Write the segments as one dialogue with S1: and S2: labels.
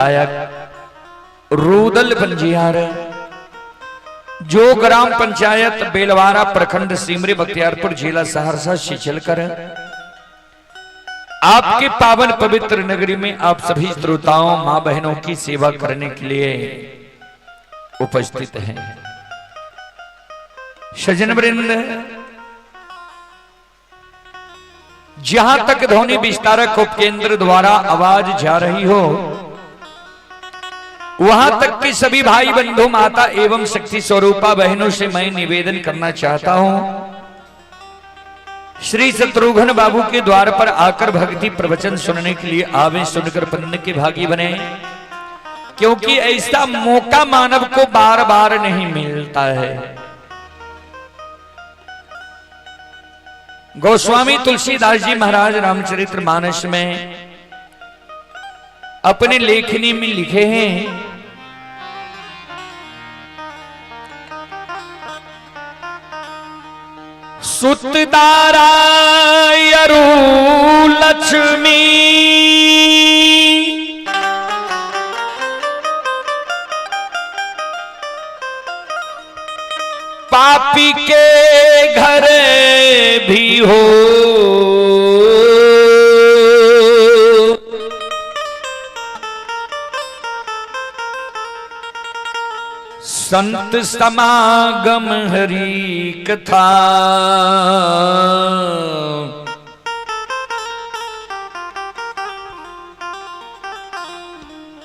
S1: गायक रूदल पंजियार, जो ग्राम पंचायत बेलवारा, प्रखंड सिमरी बख्तियारपुर, जिला सहरसा से चलकर आपके पावन पवित्र नगरी में आप सभी श्रोताओं मां बहनों की सेवा करने के लिए उपस्थित हैं। सज्जन वृंद, जहां तक ध्वनि विस्तारक उपकेंद्र द्वारा आवाज जा रही हो, वहां तक के सभी भाई बंधु, माता एवं शक्ति स्वरूपा बहनों से मैं निवेदन करना चाहता हूं, श्री शत्रुघ्न बाबू के द्वार पर आकर भक्ति प्रवचन सुनने के लिए आवे, सुनकर पुण्य के भागी बने, क्योंकि ऐसा मौका मानव को बार बार नहीं मिलता है। गोस्वामी तुलसीदास जी महाराज रामचरित्र मानस में अपने लेखनी में लिखे हैं, सुतदारा अरु लक्ष्मी, पापी के घर भी हो, संत समागम हरि कथा,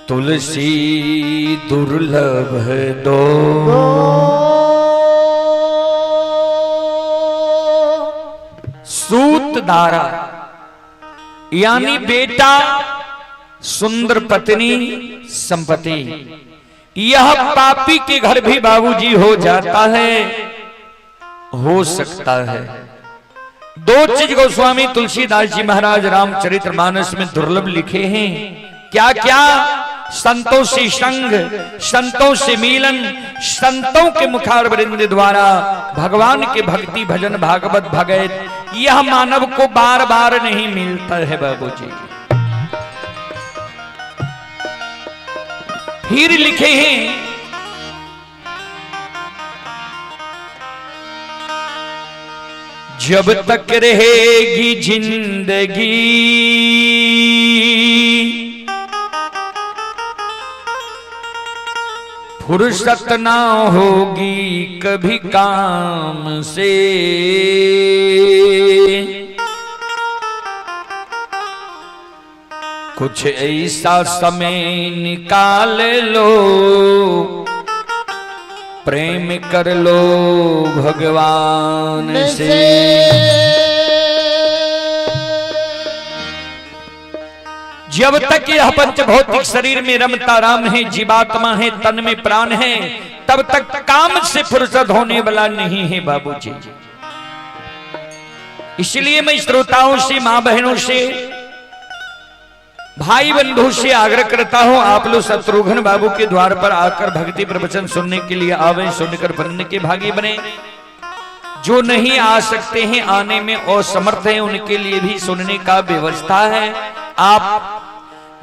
S1: तुलसी दुर्लभ दो। सूत दारा यानी बेटा, सुंदर पत्नी, संपत्ति, यह पापी के घर भी बाबूजी हो जाता है, हो सकता है। दो चीज गोस्वामी तुलसीदास जी महाराज रामचरित्र मानस में दुर्लभ लिखे हैं। क्या क्या? संतों से संग, संतों से मिलन, संतों के मुखारवृंद द्वारा भगवान के भक्ति भजन भागवत भगत, यह मानव को बार बार नहीं मिलता है बाबूजी। फिर लिखे हैं, जब तक रहेगी जिंदगी, फुर्सत ना होगी कभी काम से, कुछ ऐसा समय निकाल लो, प्रेम कर लो भगवान से। जब तक यह पंचभौतिक शरीर में रमता राम है, जीवात्मा है, तन में प्राण है, तब तक काम से फुर्सत होने वाला नहीं है बाबूजी। इसलिए मैं श्रोताओं से, मां बहनों से, भाई बंधु से आग्रह करता हूं, आप लोग शत्रुघ्न बाबू के द्वार पर आकर भक्ति प्रवचन सुनने के लिए आवे, सुनकर बनने के भागी बने। जो नहीं आ सकते हैं, आने में असमर्थ हैं, उनके लिए भी सुनने का व्यवस्था है। आप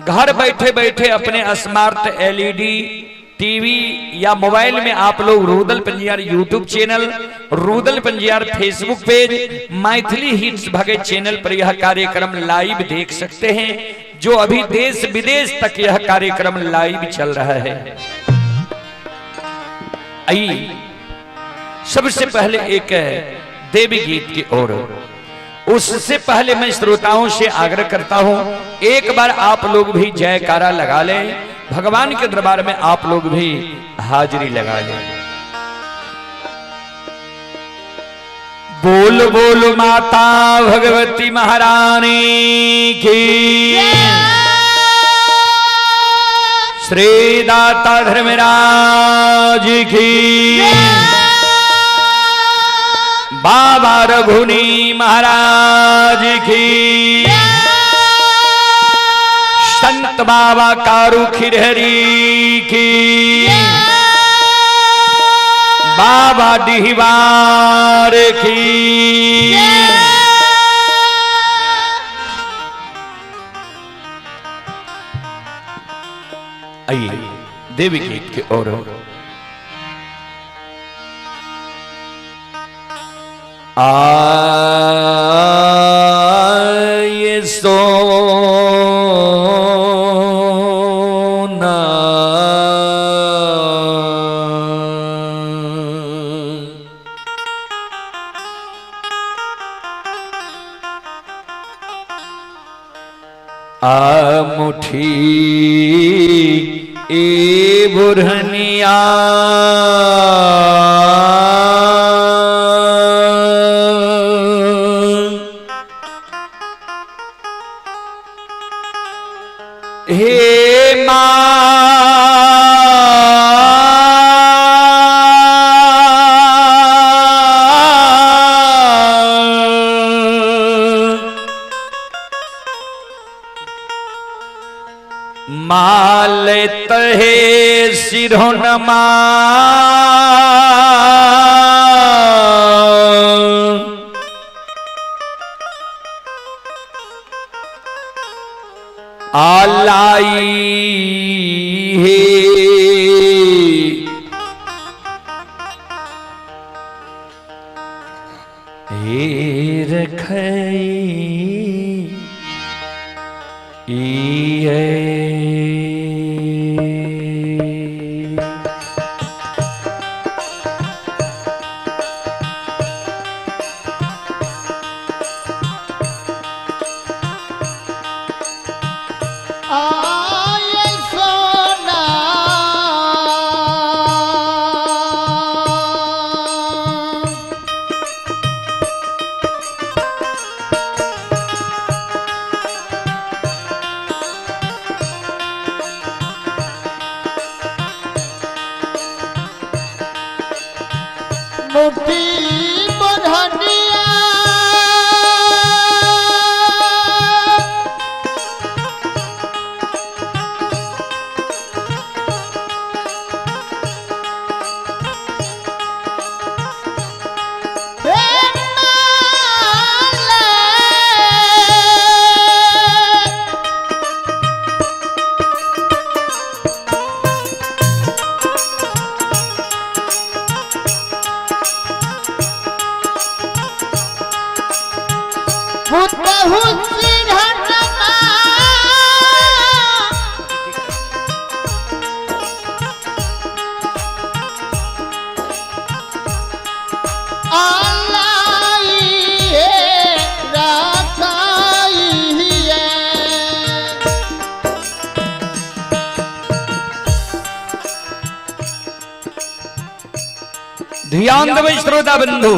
S1: घर बैठे बैठे अपने स्मार्ट एलईडी टीवी या मोबाइल में आप लोग Rudal Panjiyar YouTube channel, Rudal Panjiyar Facebook page, Maithili hits Bhagat channel पर यह कार्यक्रम लाइव देख सकते हैं, जो अभी देश विदेश तक यह कार्यक्रम लाइव चल रहा है। आई सबसे पहले एक देवी गीत की ओर, उससे पहले मैं श्रोताओं से आग्रह करता हूं, एक बार आप लोग भी जयकारा लगा लें, भगवान के दरबार में आप लोग भी हाजिरी लगा लें। बोल बोल माता भगवती महारानी की, श्री दाता धर्मराज की, बाबा रघुनी महाराज की, संत बाबा कारू खिरहरी की, बाबा डिहवार की। आइए देवी गीत के ओर। आए सोना आ मुठी ए बुरहनिया हे माँ माल तहे सिरहोनमा आलाई हे हे रखई ई
S2: आए सोना मुट्ठी बढ़निया हे माले पुतहु सिरहनमा आलाई हे राखाई हे।
S1: ध्यान देवे श्रोता बंधु,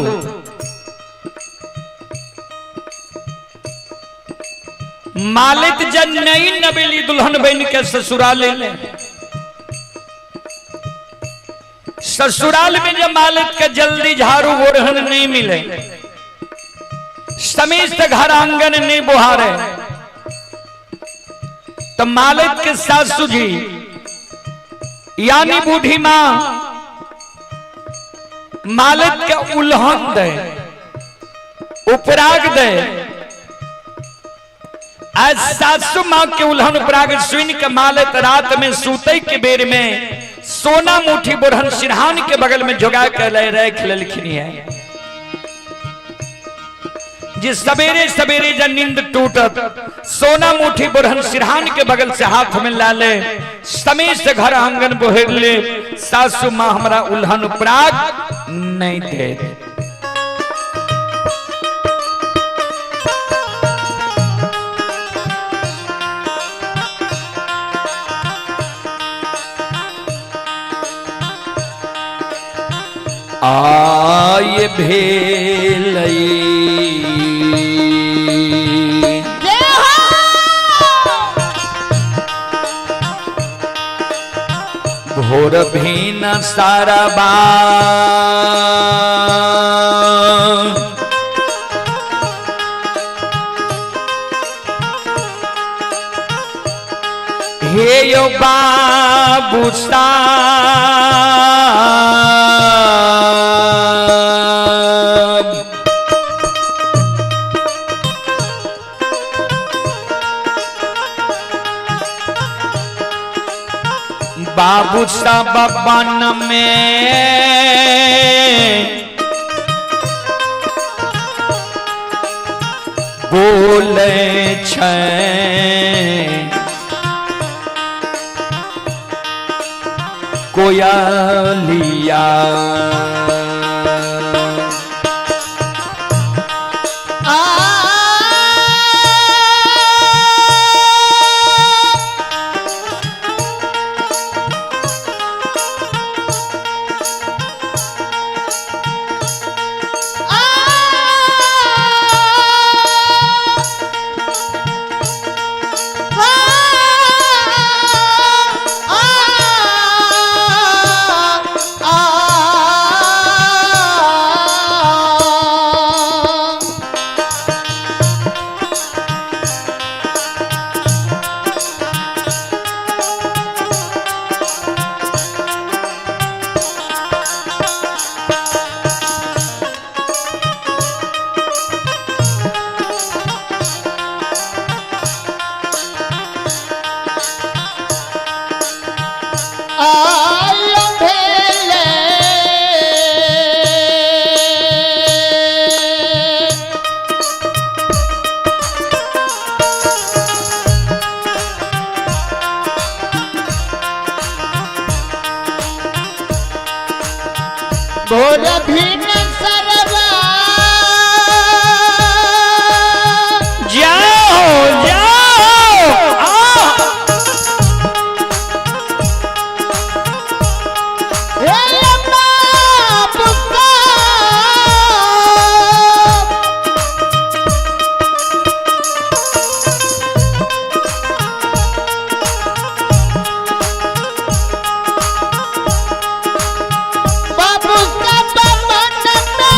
S1: मालिक जन नई नबेली दुल्हन बन के ससुराल ले, ससुराल में जब मालिक के जल्दी झाड़ू ओढ़न नहीं मिले, समेत घर आंगन नहीं बुहारे, तो मालिक के सासू जी यानी बूढ़ी मां मालिक के उल्हन दे, उपराग दे। आज सासू मां के उल्हन उपराग सुन के मालिक रात में सूते के बेर में सोना मुठी बुरहन सिरहान के बगल में जोगा के ले रख लेलखिन है। जिस सवेरे सवेरे जब नींद टूटत सोना मुठी बुरहन सिरहान के बगल से हाथ में ला ले, समय से घर आंगन बोहेर ले, सासू मां हमरा उल्हन उपराग नहीं दे। आय भेलई
S2: जय हो।
S1: भोर भीन सारबा हे यो बाबू साहब, बाबू सब बन में बोले छै कोयलिया।
S2: भोर भीन सरवा
S1: जाओ जाओ आ
S2: हे बाप का बाबू का मन में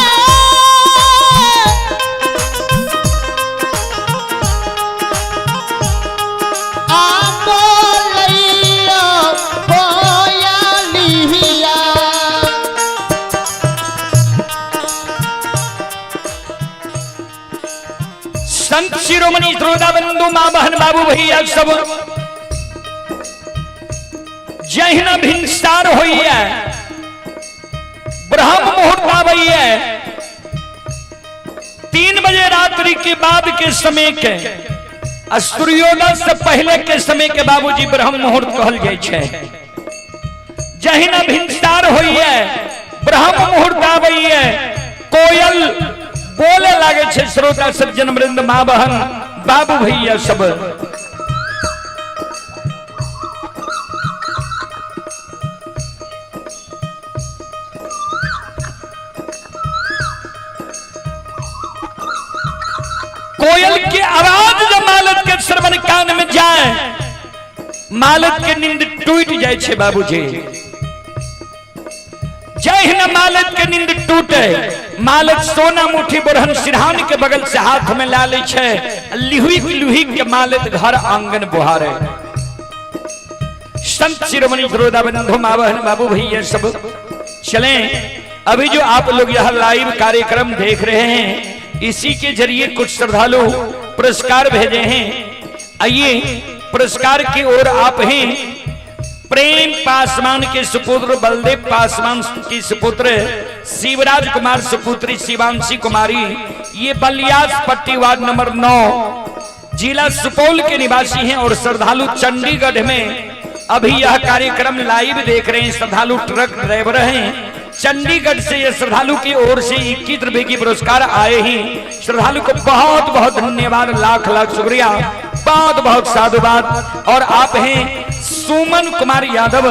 S2: आ बोलैया कोयलिया।
S1: संत शिरोमणि श्रोता बंधु माँ बहन बाबू भैया सब जहिना भिनसार होइए, ब्रह्म मुहूर्त आबैये, 3 बजे रात्रि के बाद के समय के आ सूर्योदय से पहले के समय के बाबूजी ब्रह्म मुहूर्त कहल जाइ छै। जहिना भिनसार होइए, ब्रह्म मुहूर्त आबैये, कोयल बोले लागे छै। श्रोता सज्जन वृंद माँ बहन बाबू भैया सब कोयल के आवाज जब मालत के श्रवण कान में जाए, मालत के नींद टूट जाए छे बाबूजी। जहिना मालत के नींद टूटे, मालत सोना मुठी बोरहन सिरहान के बगल से हाथ में ला ले छे, लिहुई लिहुई के मालत घर आंगन बुहारे। संत शिरोमणि श्रोता बंधु माँ बहन बाबू भैया सब चलें। अभी जो आप लोग यह लाइव कार्यक्रम देख रहे हैं, इसी के जरिए कुछ श्रद्धालु पुरस्कार भेजे हैं। आइए पुरस्कार की ओर आप हैं। प्रेम पासवान के सुपुत्र बलदेव पासवान की सुपुत्र शिवराज कुमार सुपुत्री शिवांशी कुमारी, ये बलियास पट्टी वार्ड नंबर 9 जिला सुपौल के निवासी हैं और श्रद्धालु चंडीगढ़ में अभी यह कार्यक्रम लाइव देख रहे हैं। श्रद्धालु ट्रक ड्राइवर हैं। चंडीगढ़ से ये श्रद्धालु की ओर से 21 रुपए की पुरस्कार आए हैं। श्रद्धालु को बहुत बहुत धन्यवाद, लाख लाख शुक्रिया, बहुत बहुत साधुवाद। और आप हैं सुमन कुमार यादव,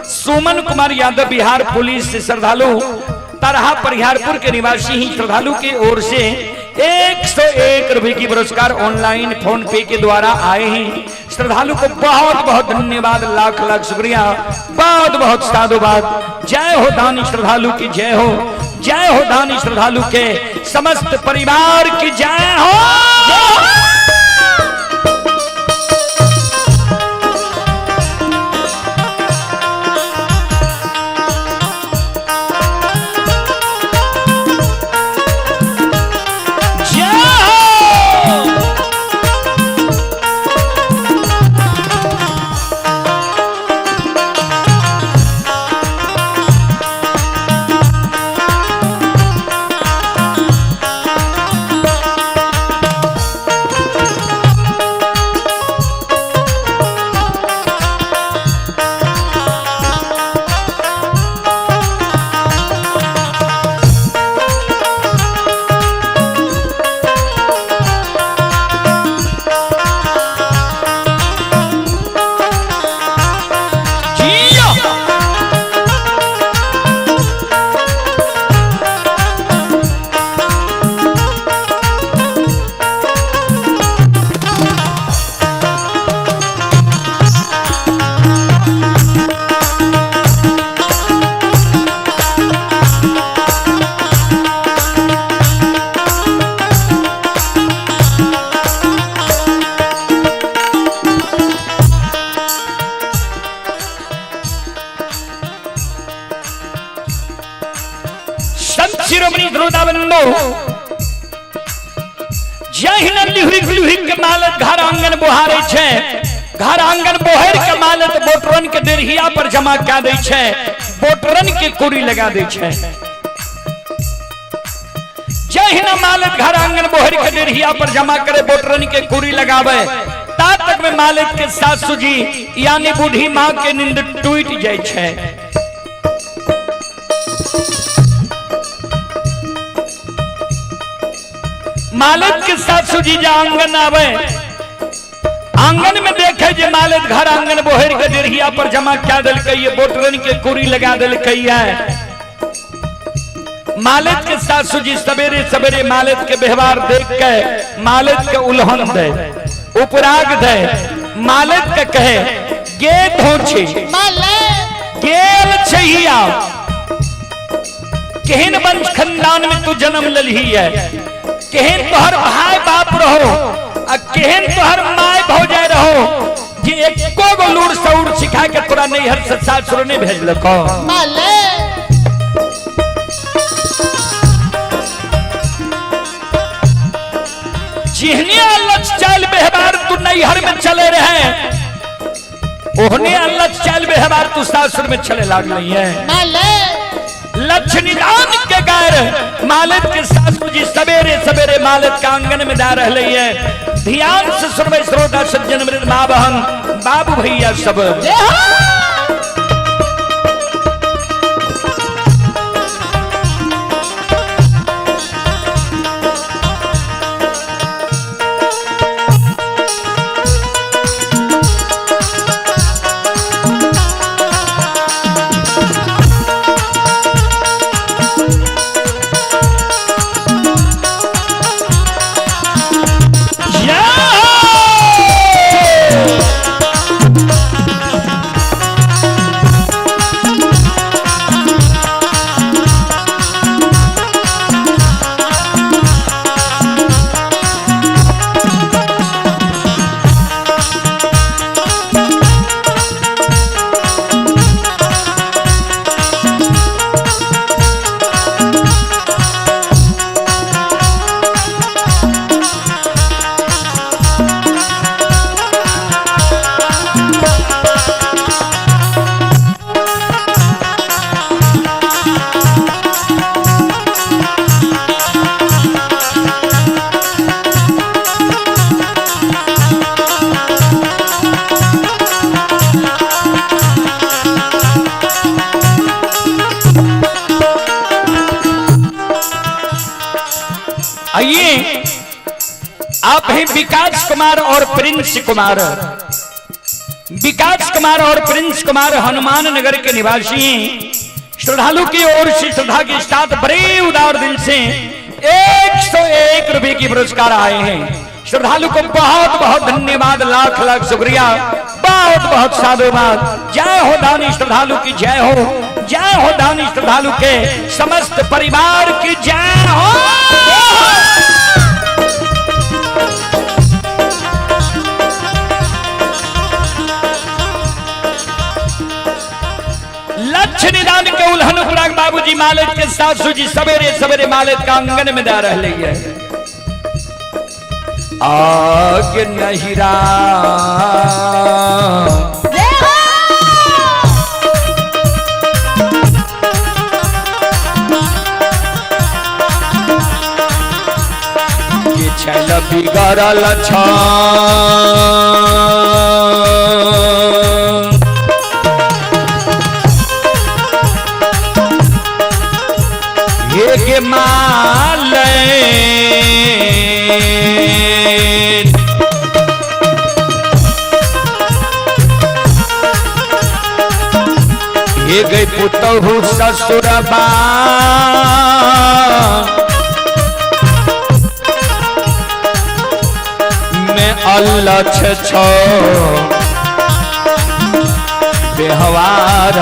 S1: सुमन कुमार यादव बिहार पुलिस से श्रद्धालु तरहा परिहारपुर के निवासी ही श्रद्धालु की ओर से 101 रुपए की पुरस्कार ऑनलाइन फोन पे के द्वारा आए हैं। श्रद्धालु को बहुत बहुत धन्यवाद, लाख लाख शुक्रिया, बहुत बहुत साधुवाद। जय हो दानी श्रद्धालु की जय हो, जय हो दानी श्रद्धालु के समस्त परिवार की जय हो। जय हो। शिरोमणि श्रोता बंधु, जहिना लिहुक लिहुक के मालत घर आंगन बोहारे छै, घर आंगन बोहर के मालत बोटरन के देरहिया पर जमा कए दै छै, बोटरन के कुरी लगा दै छै। जहिना मालत घर आंगन बोहर के देरहिया पर जमा करे बोटरन के कुरी लगावे, ता तक में मालत के सासू जी यानी बूढ़ी माँ के नींद टूट जाय छै। मालिक के सासू जी जा आंगन आवे, आंगन में देखे जे मालिक घर आंगन बोहर के डेरहिया पर जमा क्या दिलकै ये, बोटरन के कुरी लगा दिलकै है। मालिक के सासू जी सवेरे सवेरे मालिक के व्यवहार देख के मालिक के उल्हन दे, उपराग दे, मालिक के कहे गे धोछी गेल छहिया, केहन वंश खानदान में तू जन्म ललही है, केहन तोहर भाई बाप रहो आ केहन तोहर my भौजाई रहो जे एको गो लूर सौर सिखा के तोरा नैहर से सासुर नहीं भेजलको। जिहने अल्लाह चाल व्यवहार तू नैहर में चले रहे, ओहने अल्लाह चाल व्यवहार तू सासुर में चले लागल है। लक्ष्य निदान के गैर मालिक के सासू जी सवेरे सवेरे मालिक के आंगन में जा रहे है। ध्यान से सुनबे श्रोता सज्जन वृद्ध माँ बहन बाबू भैया सब। आइए, आप हैं विकास कुमार और प्रिंस कुमार। विकास कुमार और प्रिंस कुमार हनुमान नगर के निवासी हैं। श्रद्धालु की ओर से श्रद्धा के साथ बड़े उदार दिल से 101 रुपए की पुरस्कार आए हैं। श्रद्धालु को बहुत बहुत धन्यवाद, लाख लाख शुक्रिया, बहुत बहुत साधुवाद। जय हो दानी श्रद्धालु की जय हो, जय हो दानी श्रद्धालु के समस्त परिवार की जय हो। लक्ष्य निदान के उल्हन उपराग बाबूजी मालिक के सासू जी सवेरे सवेरे मालिक का आंगन में जा रहे हैं। आग नहिरा के छैल बिगड़ल छ, एक माल ये गई पुतहु ससुरबा में अल्लाह छो बेहवार।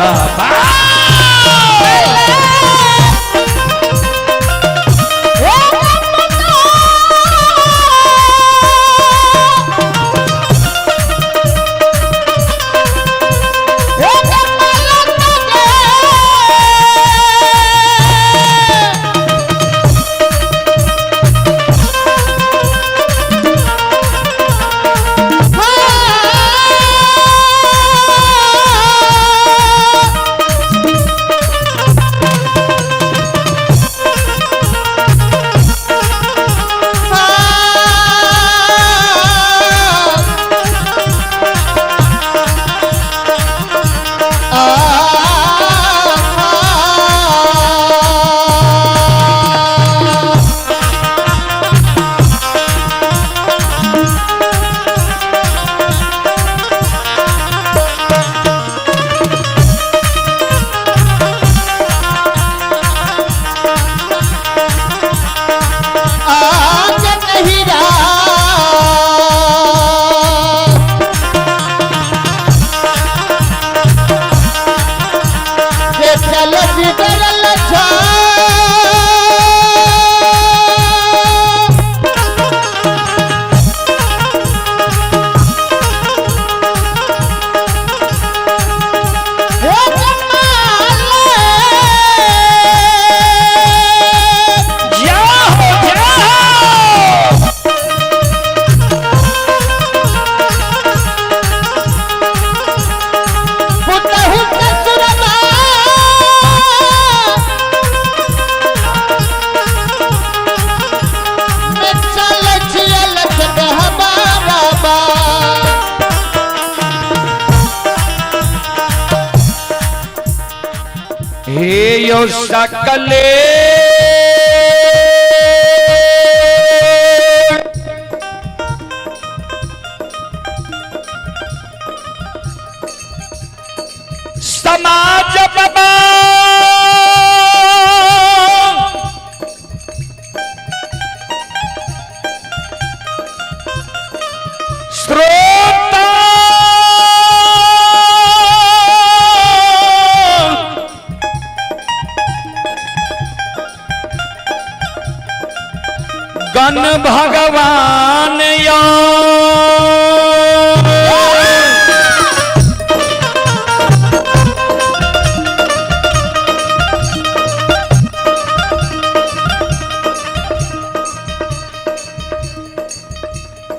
S1: हे यो सकले समाज बाबा श्रोता गण भगवान यो।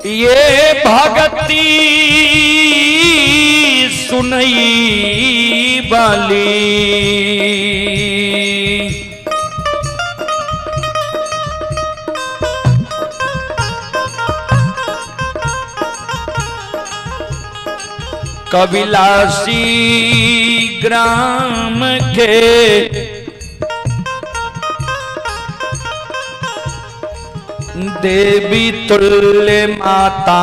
S1: ये भगती सुनई वाली कबिलासी ग्राम के देवी तुल्य माता।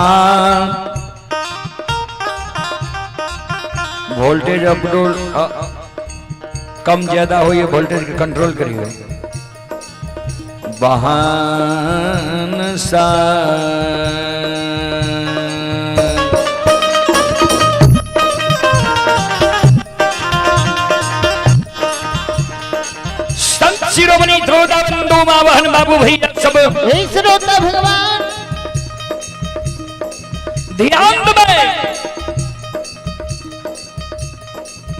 S1: वोल्टेज अपडाउन कम ज्यादा हो, ये वोल्टेज के कंट्रोल करिए। बहान सा संत शिरोमणि ध्रुवदा बंधु मावहन बाबू भैया सब
S2: हे श्रोता भगवान
S1: ध्यान दे।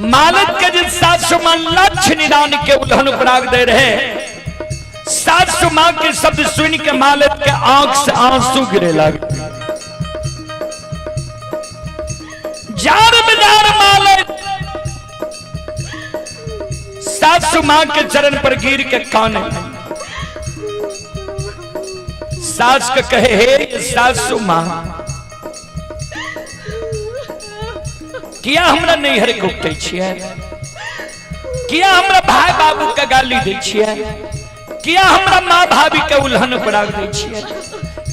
S1: मालक के जिस सासु मां लक्ष्य निदान के उल्हन उपराग दे रहे, सासु मां के शब्द सुन के मालक के आंख से आंसू गिरे लगे। जार बाजार मालक सासु मां के चरण पर गिर के काने। सास के कहे, हे सासु मां, किया हमरा नैहर के उपटै छियै, किया हमरा भाई बाबू के गाली दै छियै, किया हमरा माँ भाभी के उल्हन पराग दै छियै।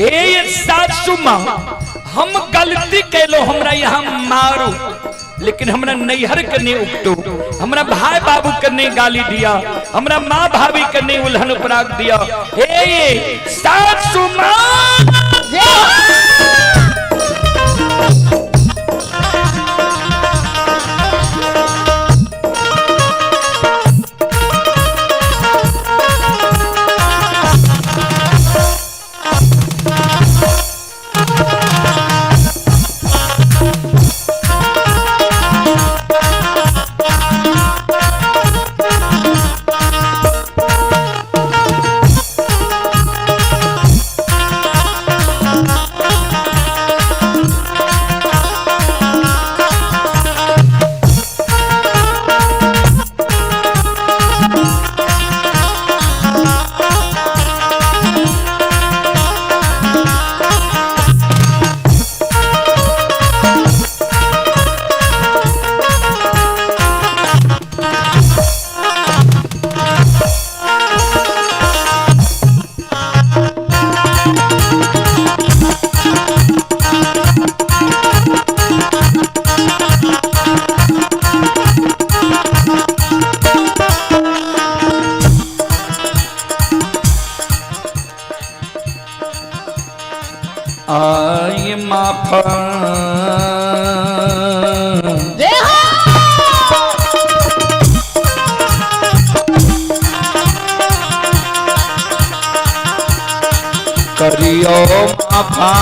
S1: हे सासु माँ, हम गलती कैलो, हमरा यहाँ मारू, लेकिन हमरा नैहर के नहीं उपटू, हमरा भाई बाबू के नहीं गाली दिया, हमरा माँ भाभी के नहीं उल्हन पराग दिया। हे सासु माँ। आई माफ
S2: जय हो।
S1: करियो माफा।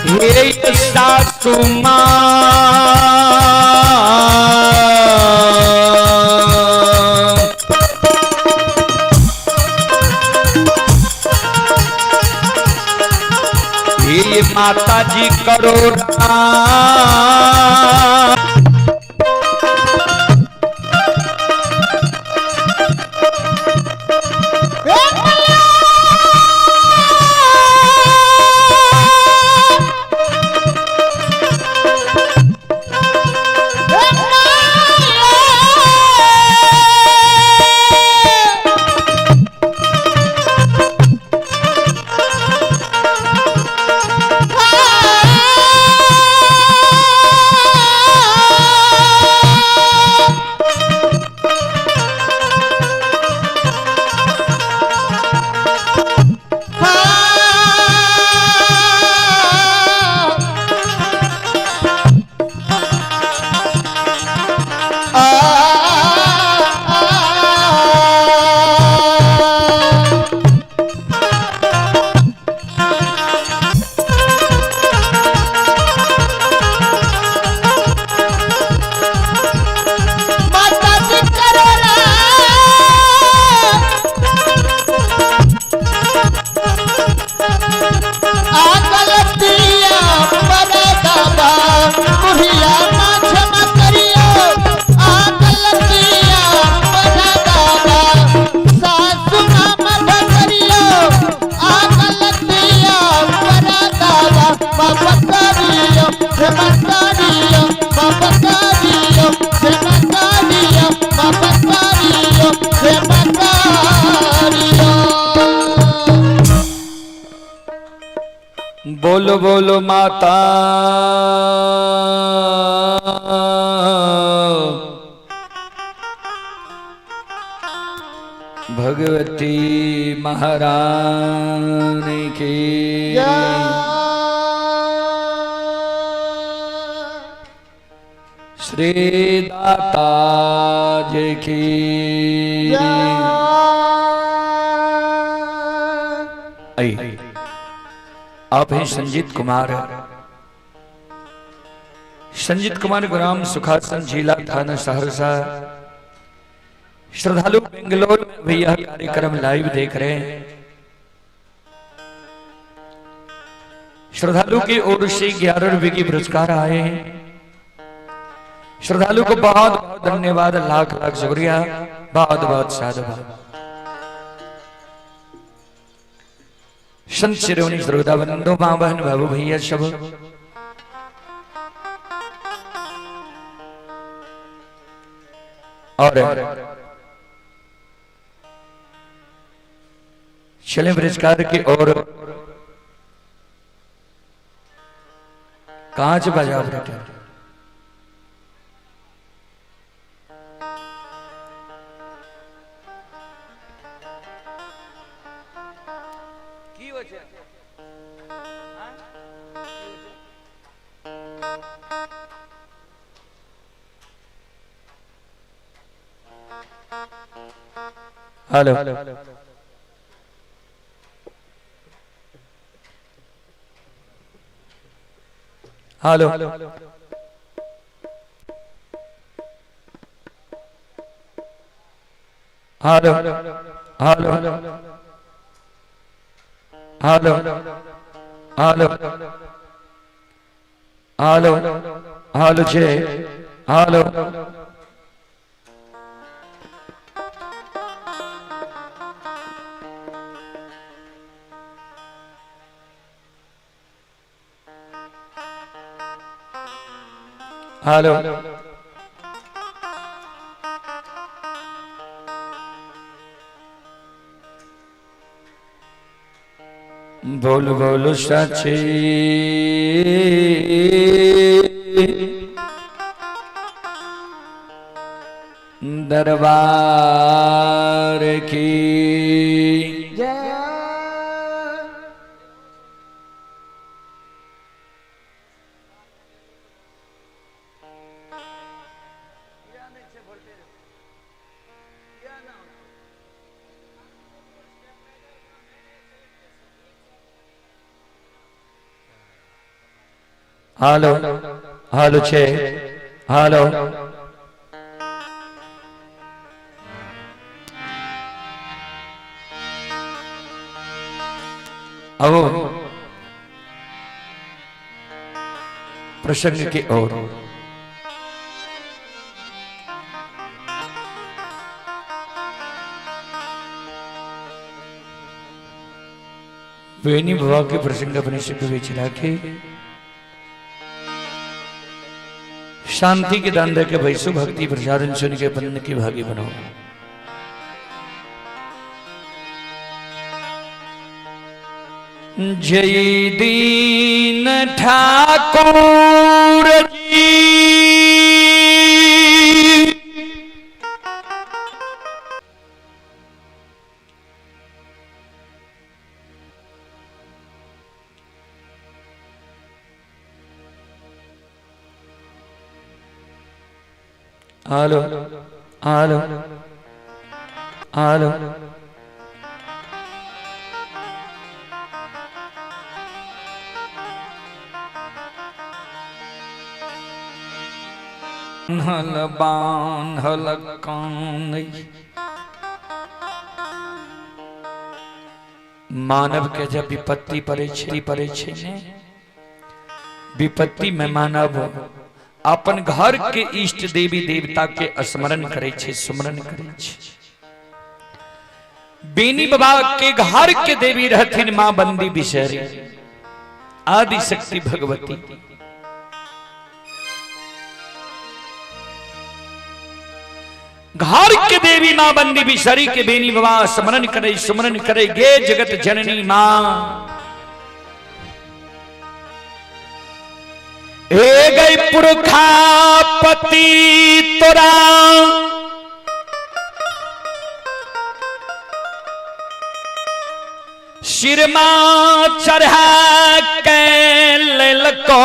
S1: हे सासु मां, हे माता जी करो राम।
S2: हे
S1: बोलो बोलो माता भगवती महारानी की। श्री दाता जी की। आप हैं संजीत कुमार। संजीत कुमार ग्राम सुखासन, जिला थाना सहरसा। श्रद्धालु बेंगलोर में भी यह कार्यक्रम लाइव देख रहे हैं। श्रद्धालु की ओर से 11 रुपए की पुरस्कार आए हैं। श्रद्धालु को बहुत बहुत धन्यवाद, लाख लाख शुक्रिया, बहुत बहुत साधुवाद। संत शिरोमणि श्रोता बंधु, मां बहन बाबू भैया सब, और चले पुरस्कार की ओर। कांच बजा बेटा। Hello hello hello hello hello hello hello hello छे हेलो। हेलो बोल बोल सची दरबार की। हेलो हेलो छे हेलो। अब प्रसंग के ओर। वेणी बाबा के प्रसंग अपने सिद्ध विच राखे, शांति के दान देके बैसो, भक्ति प्रसादन सुन के बंद की भागी बनो। जय दीन Thakur ji. Hello hello hello हल बांधल कान। मानव के जब विपत्ति पड़े छै, पड़े छै ने, विपत्ति में मानव अपन घर के इष्ट देवी देवता के स्मरण करे छै, सुमरण करे छै। बेनी बाबा के घर के देवी रहथिन मां बंदी बिशहरी आदि शक्ति भगवती। घर के देवी मां बंदी बिशहरी के बेनी बाबा स्मरण करे, सुमरण करे, गे जगत जननी मां, हे गई पुरखापति तोरा सिरमा चढ़ा के लेलको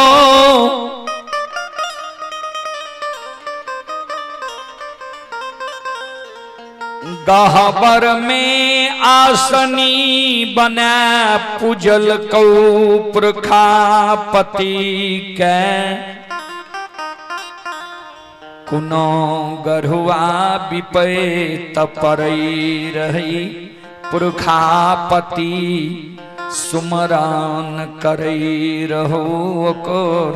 S1: गहबर में आसनी बना पूजल कौ पुरखापति के कुनो गढ़ुआ बिपै तपरई रही पुरखापति सुमरान करई रहो ओकर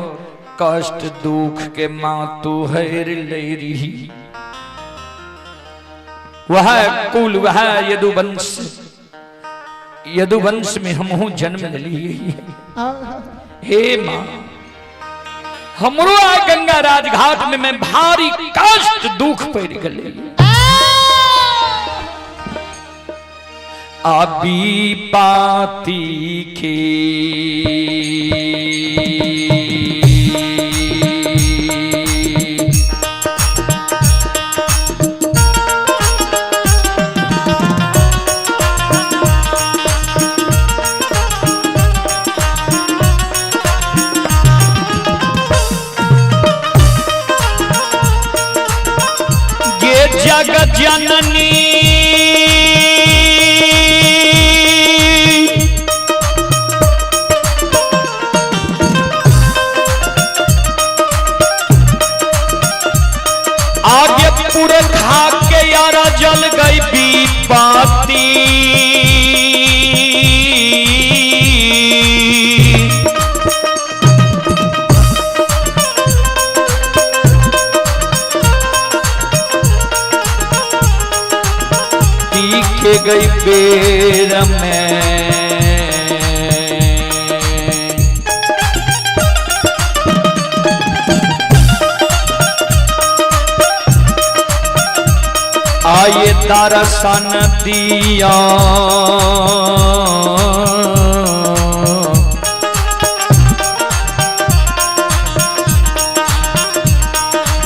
S1: कष्ट दुख के मातु हर ले रही। वह कुल वह यदुवंश, यदुवंश में हमहू जन्म लिए। हे मां, हमरो आ गंगा राजघाट में मैं भारी कष्ट दुख पड़ गए। अभी पाती के ये जग जननी आगे पुरखा के यारा जल गई बीपाती। तीखे गई बेर में आए दर्शन दिया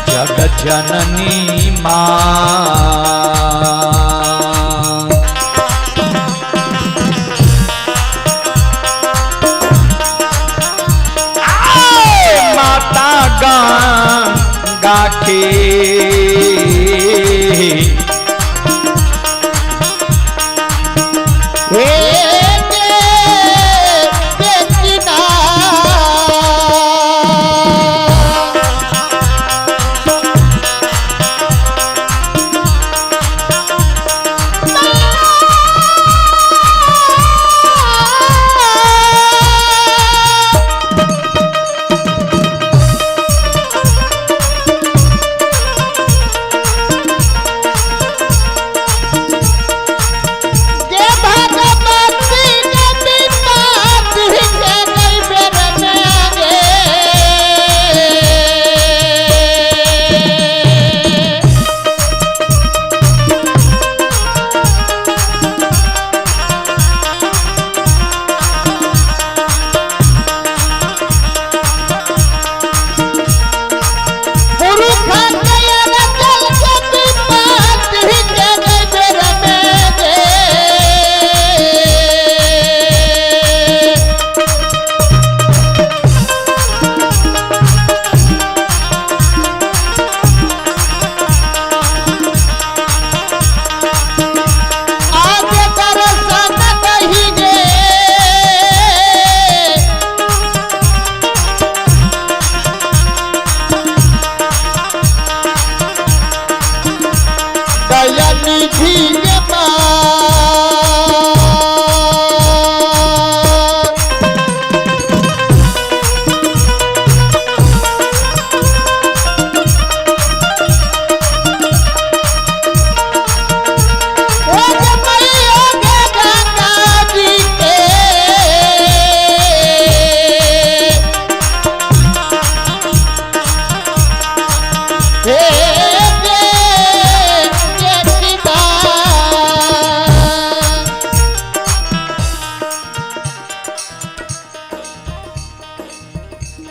S1: जग जननी माँ। आए माता गंगा के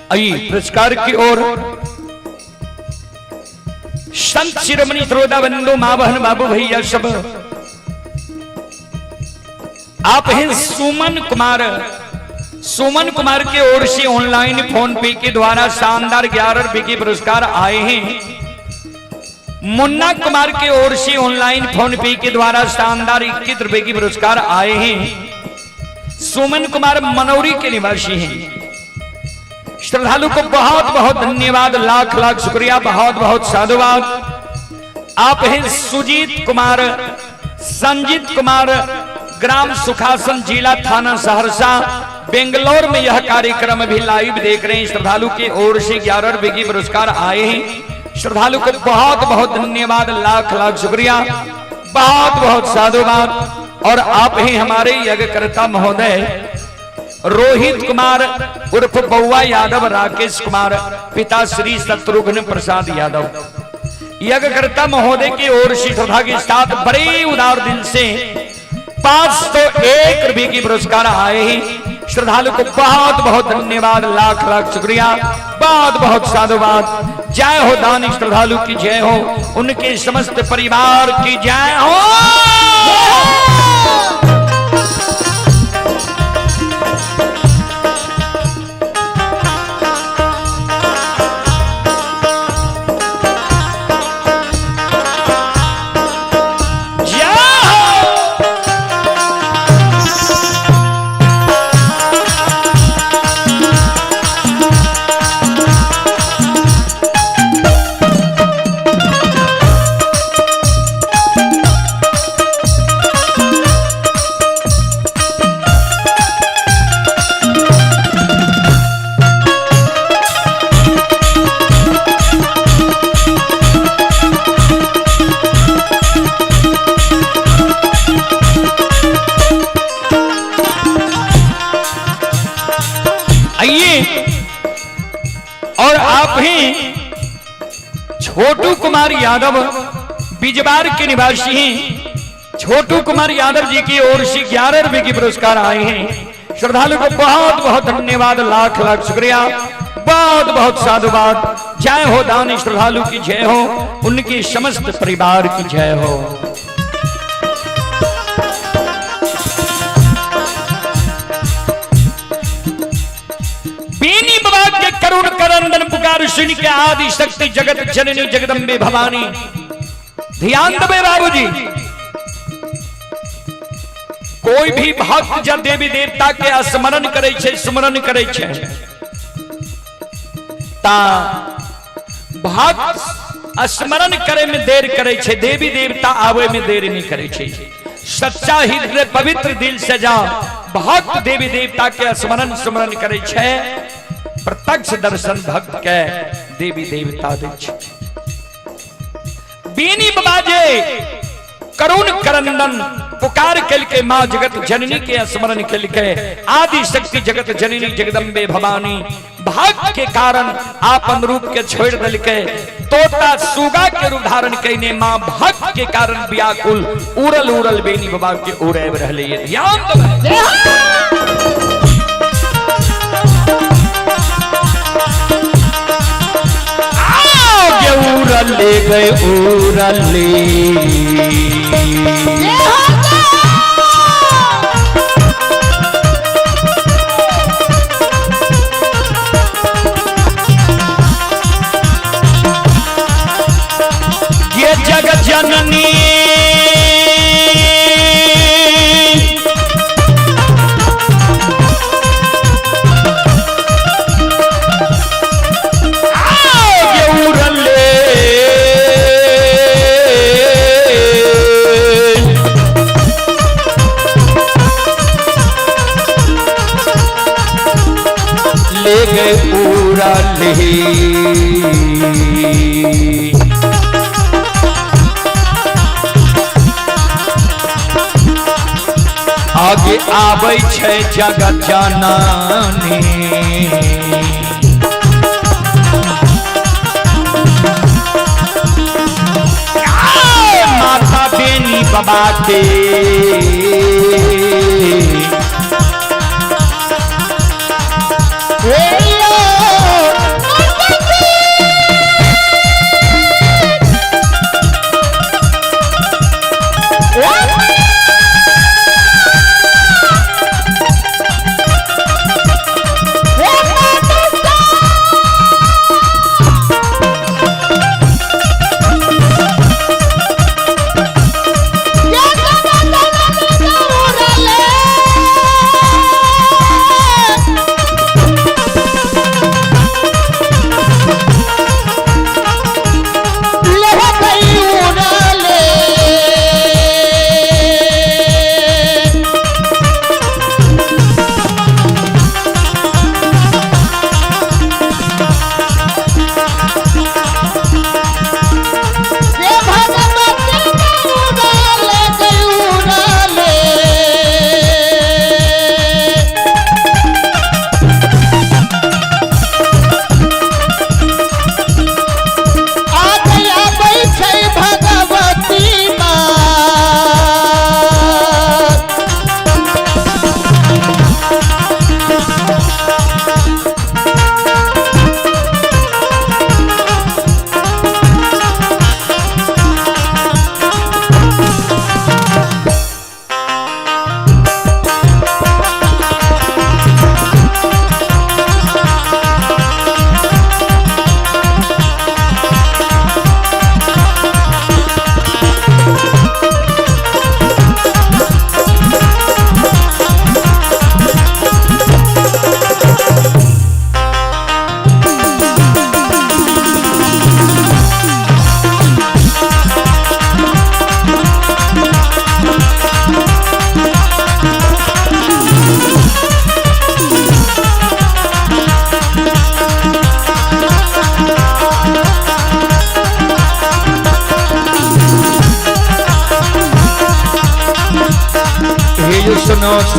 S1: आइए पुरस्कार की ओर। संत शिरोमणि श्रोता बंधु, माँ बहन बाबू भैया सब, आप हैं सुमन कुमार। सुमन कुमार की ओर से ऑनलाइन फोन पे के द्वारा शानदार 11 रुपए के पुरस्कार आए हैं। मुन्ना कुमार की ओर से ऑनलाइन फोन पे के द्वारा शानदार 21 रुपए के पुरस्कार आए हैं। सुमन कुमार मनौरी के निवासी हैं। श्रद्धालु को बहुत बहुत धन्यवाद, लाख लाख शुक्रिया, बहुत बहुत साधुवाद। आप हैं सुजीत कुमार, संजीत कुमार, ग्राम सुखासन, जिला थाना सहरसा, बेंगलोर में यह कार्यक्रम भी लाइव देख रहे हैं। श्रद्धालु की ओर से 11 रुपए की पुरस्कार आए हैं। श्रद्धालु को बहुत बहुत धन्यवाद, लाख लाख शुक्रिया, बहुत बहुत साधुवाद। और आप ही हमारे यज्ञकर्ता महोदय रोहित कुमार उर्फ बउआ यादव, राकेश कुमार, पिता श्री शत्रुघ्न प्रसाद यादव, यज्ञकर्ता महोदय की ओर से श्रद्धा के साथ बड़े उदार दिल से 501 रुपए की पुरस्कार आए हैं। श्रद्धालु को बहुत बहुत धन्यवाद, लाख लाख शुक्रिया, बहुत बहुत साधुवाद। जय हो दानी श्रद्धालु की जय हो, उनके समस्त परिवार की जय हो। जय हो। आइए, और आप ही छोटू कुमार यादव बिजवार के निवासी हैं। छोटू कुमार यादव जी की ओर से 11 रुपए की पुरस्कार आए हैं। श्रद्धालु को बहुत बहुत धन्यवाद, लाख लाख शुक्रिया, बहुत बहुत साधुवाद। जय हो दानी श्रद्धालु की जय हो, उनके समस्त परिवार की जय हो। बीनी बाबा के करुण करंदन पुकार सुन के आदि शक्ति जगत जननी जगदम्बे भवानी। ध्यान दबे बाबूजी, कोई भी भक्त जब देवी देवता के स्मरण करे छे, स्मरण करे छे, ता भक्त स्मरण करे में देर करे छे, देवी देवता आवे में देर नहीं करे छे। सच्चा हृदय पवित्र दिल से जा भक्त देवी देवता के स्मरण स्मरण करे छे, प्रत्यक्ष दर्शन भक्त के देवी देवता दे छे। बीनी बाजे करुण करंदन पुकार के मां जगत जननी के स्मरण के आदि शक्ति जगत जननी जगदम्बे भवानी भक्त के कारण आपन रूप के छोड़ दिल के तोता सुगा के रूप धारण कईने मां भक्त के कारण व्याकुल उड़ल उड़ल बेनी बाबा के उड़े रहले। ध्यान दो। उड़ल गए उड़ले। ये जग जननी उड़ले ले गए उड़ले। आगे आबै छै जगत जननी, माता बेनी बाबा के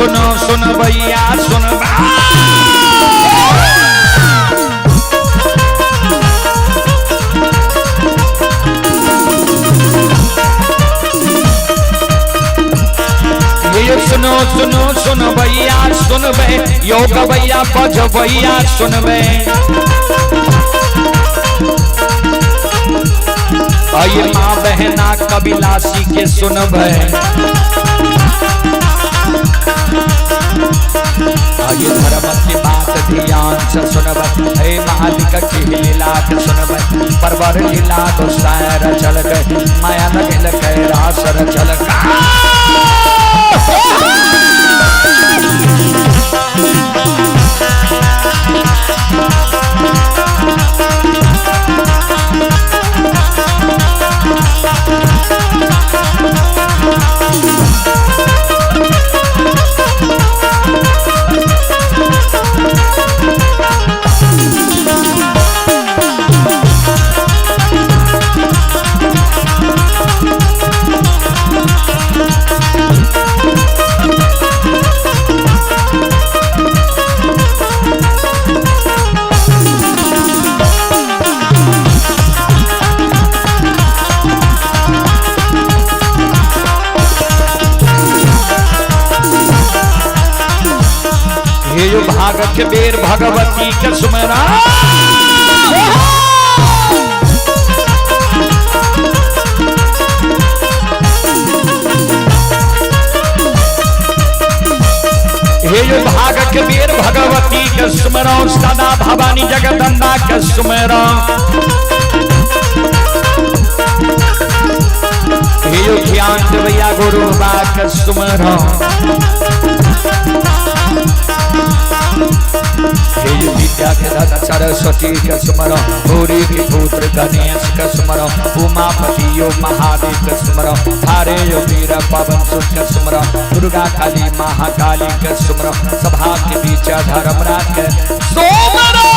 S1: सुनो सुन भैया सुन। ये सुनो सुनो सुन भैया सुनबे, योग भैया बज भैया सुनबे। आइए माँ बहना कबिलासी के सुनबे। आइए धर्म की बात ध्यान से सुनबे, हे मालिक की लीला के सुनबे। परवर लीला गोसाई रचल के, माया लगल के रास रचल का। भागत बेर भगवती के सुमरा। हे जो भागत बेर भगवती के सुमरा, सदा भवानी जगदम्बा के सुमरा। हे जो ज्ञान देवैया गुरु बा के सुमरा। हे विद्या के दाता सरस्वती के सुमरो, भूरी के पुत्र गणेश के सुमरो, उमापति यो महादेव के सुमरो, थारे यो वीर पवन सुत के सुमरो, दुर्गा काली महाकाली के सुमरो, सभा के बीच धर्मराज के सुमरो।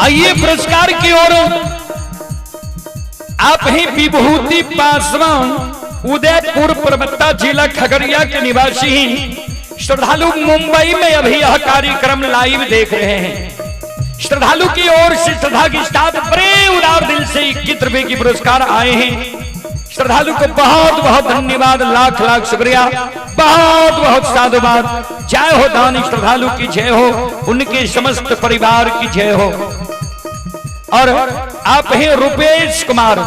S1: आइए पुरस्कार की ओर। आप ही विभूति पासवान, उदयपुर परबत्ता, जिला खगड़िया के निवासी हैं। श्रद्धालु मुंबई में अभी यह कार्यक्रम लाइव देख रहे हैं। श्रद्धालु की ओर से श्रद्धा के साथ बड़े उदार दिल से 21 रुपए की पुरस्कार आए हैं। श्रद्धालु को बहुत बहुत धन्यवाद, लाख लाख शुक्रिया, बहुत बहुत साधुवाद। जय हो दानी श्रद्धालु की जय हो, उनके समस्त परिवार की जय हो। और आप हैं रुपेश कुमार,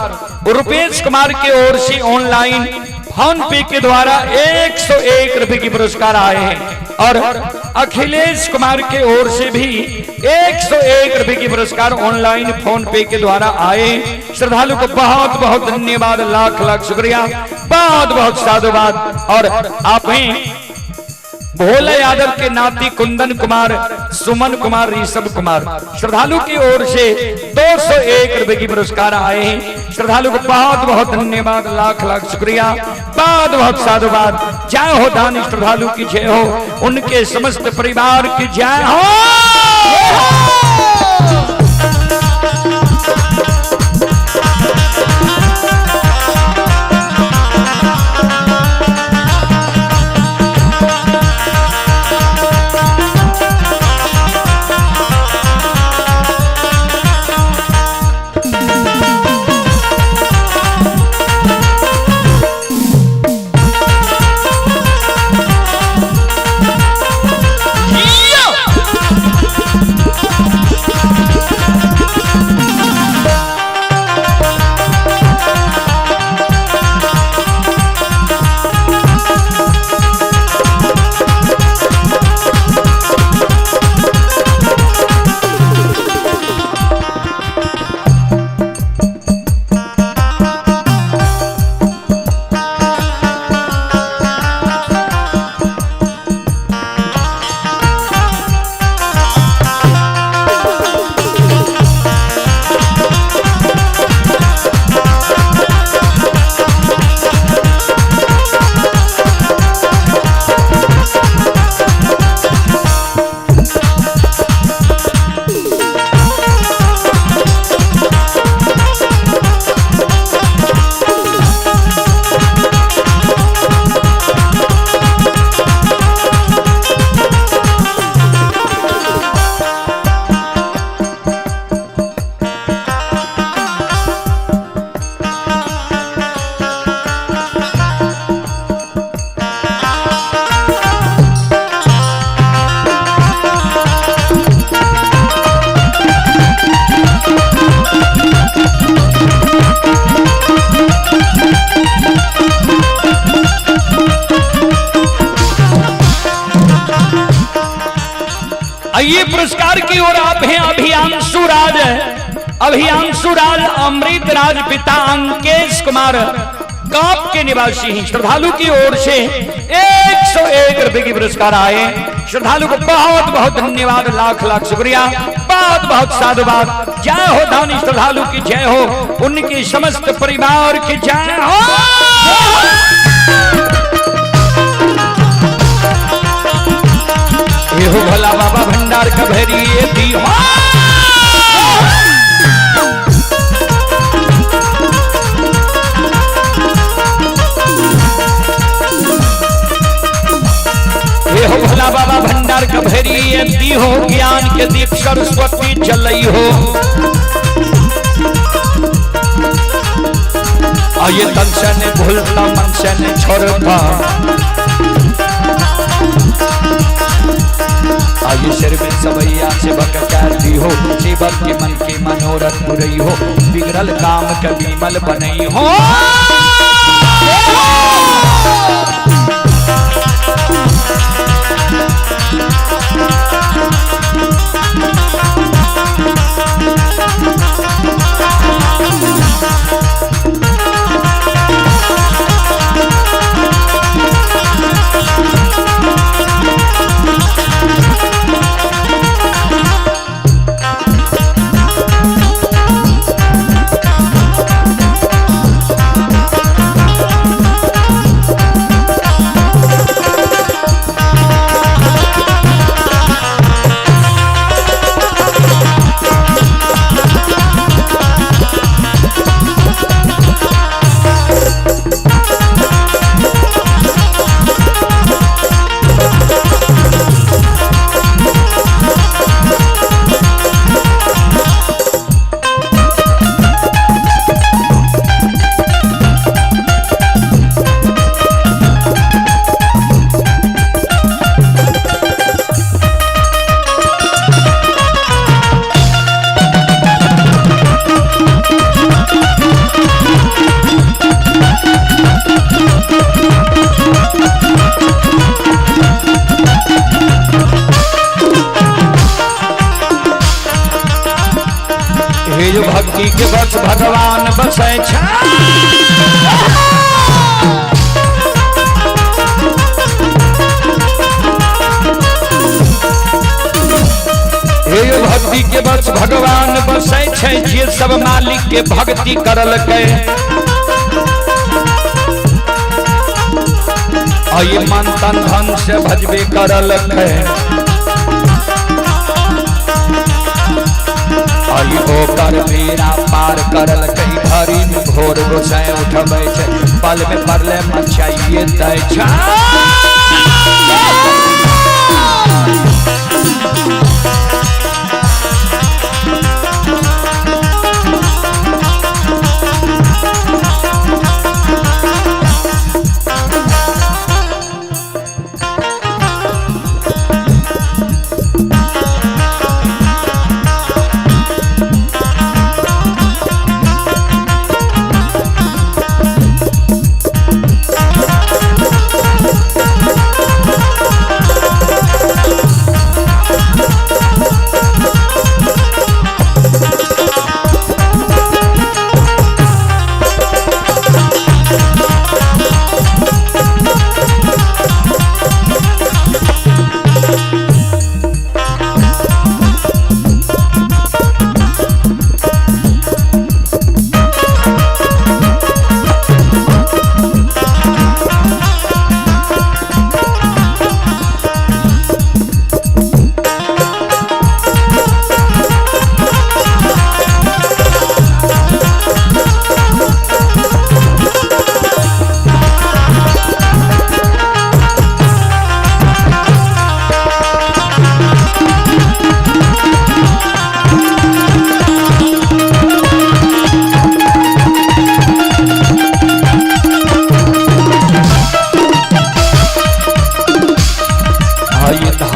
S1: रुपेश कुमार की ओर से ऑनलाइन फोन पे के द्वारा 101 रुपए की पुरस्कार आए हैं। और अखिलेश कुमार के ओर से भी 101 रुपए की पुरस्कार ऑनलाइन फोन पे के द्वारा आए। श्रद्धालु को बहुत बहुत धन्यवाद, लाख लाख शुक्रिया, बहुत बहुत साधुवाद। और आप हैं भोला यादव के नाती कुंदन कुमार, सुमन कुमार, ऋषभ कुमार, श्रद्धालु की ओर से 201 रुपए की पुरस्कार आए हैं। श्रद्धालु को बहुत बहुत धन्यवाद, लाख लाख शुक्रिया, बहुत बहुत साधुवाद। जय हो दानी श्रद्धालु की जय हो, उनके समस्त परिवार की जय हो। की ओर आप हैं अभियांशु राज, अभियांशु राज अमृत राज पिता अंकेश कुमार काप के निवासी हैं। श्रद्धालु की ओर से 101 रुपए की पुरस्कार आए। श्रद्धालु को बहुत बहुत धन्यवाद, लाख लाख शुक्रिया, बहुत बहुत साधुवाद। जय हो दानी श्रद्धालु की जय हो, उनके समस्त परिवार की जय हो। ये हो भोला बाबा भंडार का भैरी दी हो। ये हो भोला बाबा भंडार का भैरी दी हो, ज्ञान के दीप सरस्वती जलई हो। आये तन से ने भूलता मन से ने छोड़ता, आये सिर में सवैया सेवक कर दी हो, सेवक के मन के मनोरथ पुरई हो, बिगड़ल काम के बीमल बनई हो। हे जो भक्ति के बस भगवान बसै छा। हे जो भक्ति के बस भगवान बसै छै, जे सब मालिक के भक्ति करलकै। आये मन तन धन से भजबे करलकै। आई ओकर बेड़ा पार करलकै, भरी में भोर गोसाई उठबै छै, पल में पड़ले मचाइए दै छै।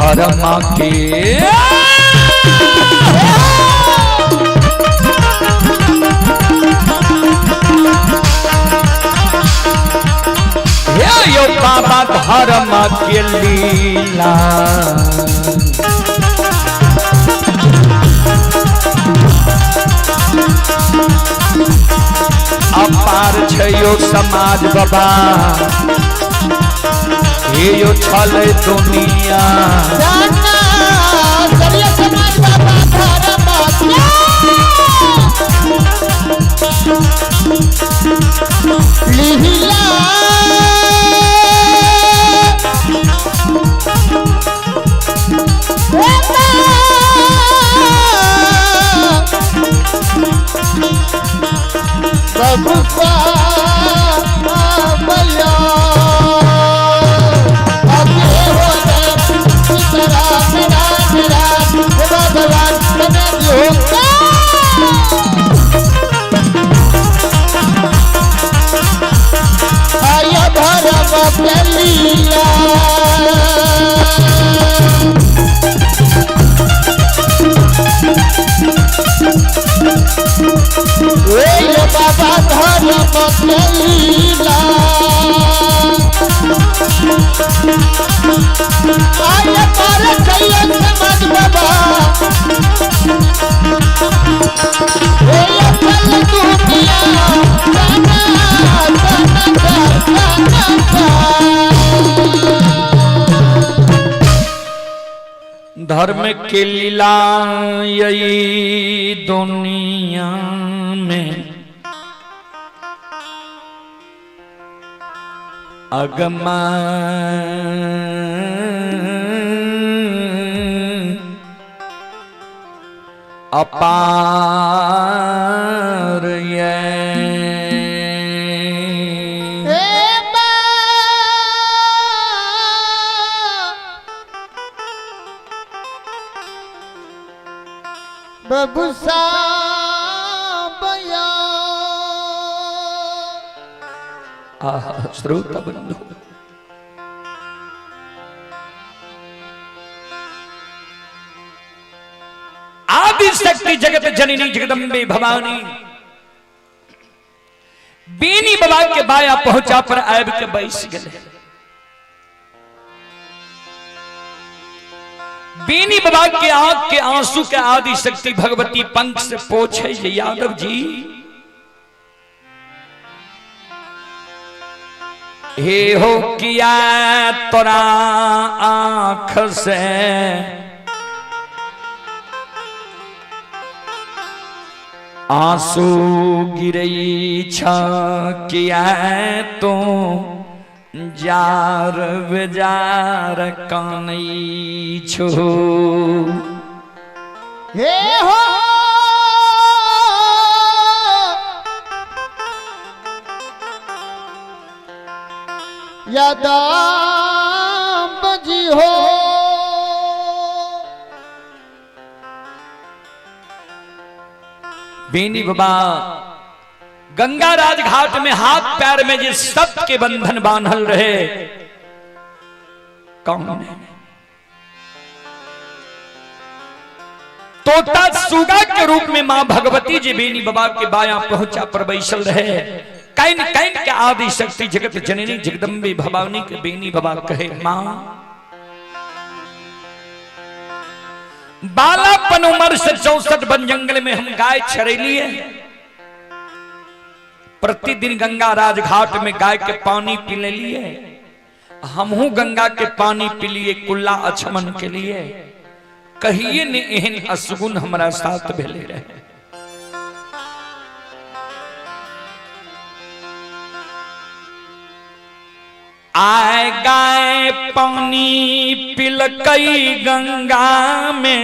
S1: धर्म के हे यो बाबा धर्म के लीला। अपार छै यो समाज बाबा, हे यो छल दुनिया।
S2: जाना सरिया समाज बाबा धर्म लीला बबुआ बया अबे हो सीताराम राम राम भगवान बना दियो। आया धर्म के लीला। ए बाबा धर्म के लीला। आया पार छैया समाज बाबा, ए फल दुनिया जाना जाना जाना।
S1: धर्म के लीला यही दुनिया में अगमा अपार ये।
S2: ए बबुसा बया।
S1: आहा श्रोता बंधु, आदि शक्ति जगत जननी जगदम्बे भवानी बीनी बाबा के बाया पहुंचा पर आब के बैस गए। बीनी बाबा के आंख के आंसू के आदि शक्ति भगवती पंख से पोछे जे यादव जी, हे हो किया तोरा आंख से आंसू गिरई छ, किया तो जार बेजार कानई छो।
S2: हे हो यादाम जी हो।
S1: बेनी बाबा गंगा राज घाट में हाथ पैर में जे सब के बंधन बांधल रहे, कौन है? तोता सुगा के रूप में मां भगवती जी बेनी बाबा के बाया पहुंचा पर बैसल रहे। Can can के आदि शक्ति जगत जननी जगदम्बे भवानी के बेनी बाबा कहे, मां बालापन उम्र से 64 वन जंगल में हम गाय चरेलिए, प्रतिदिन गंगा राज घाट में गाय के पानी पी ले लिए, हमहू गंगा के पानी पी लिए कुल्ला अछमन के लिए, कहिए ने एहन असगुन हमरा साथ भेले रहे। आए गाय पानी पिलकई गंगा में,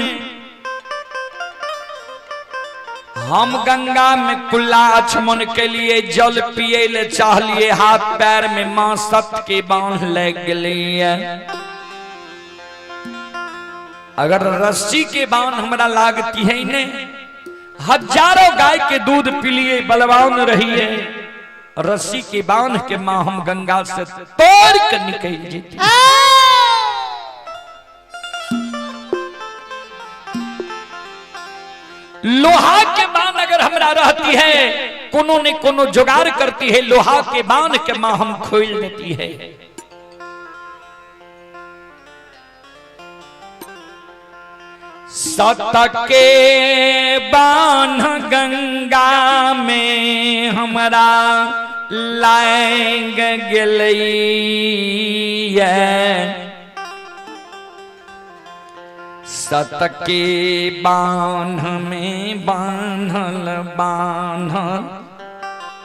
S1: हम गंगा में कुल्ला अछमन के लिए जल पिए ले चाहलिए, हाथ पैर में मां सत के बांध ले गलिए। अगर रस्सी के बांध हमरा लागती है ने, हजारों गाय के दूध पिलिए बलवान रहिए, रस्सी के बांध के मां हम गंगा से तोड़ के निकल जेती। लोहा के बांध अगर हमरा रहती है, कोनो ने कोनो जुगाड़ करती है, लोहा के बांध के मां हम खोल देती है। सत के बान्ह गंगा में हमरा लाग गेलैया। सत के बान्ह में बान्हल बान्हल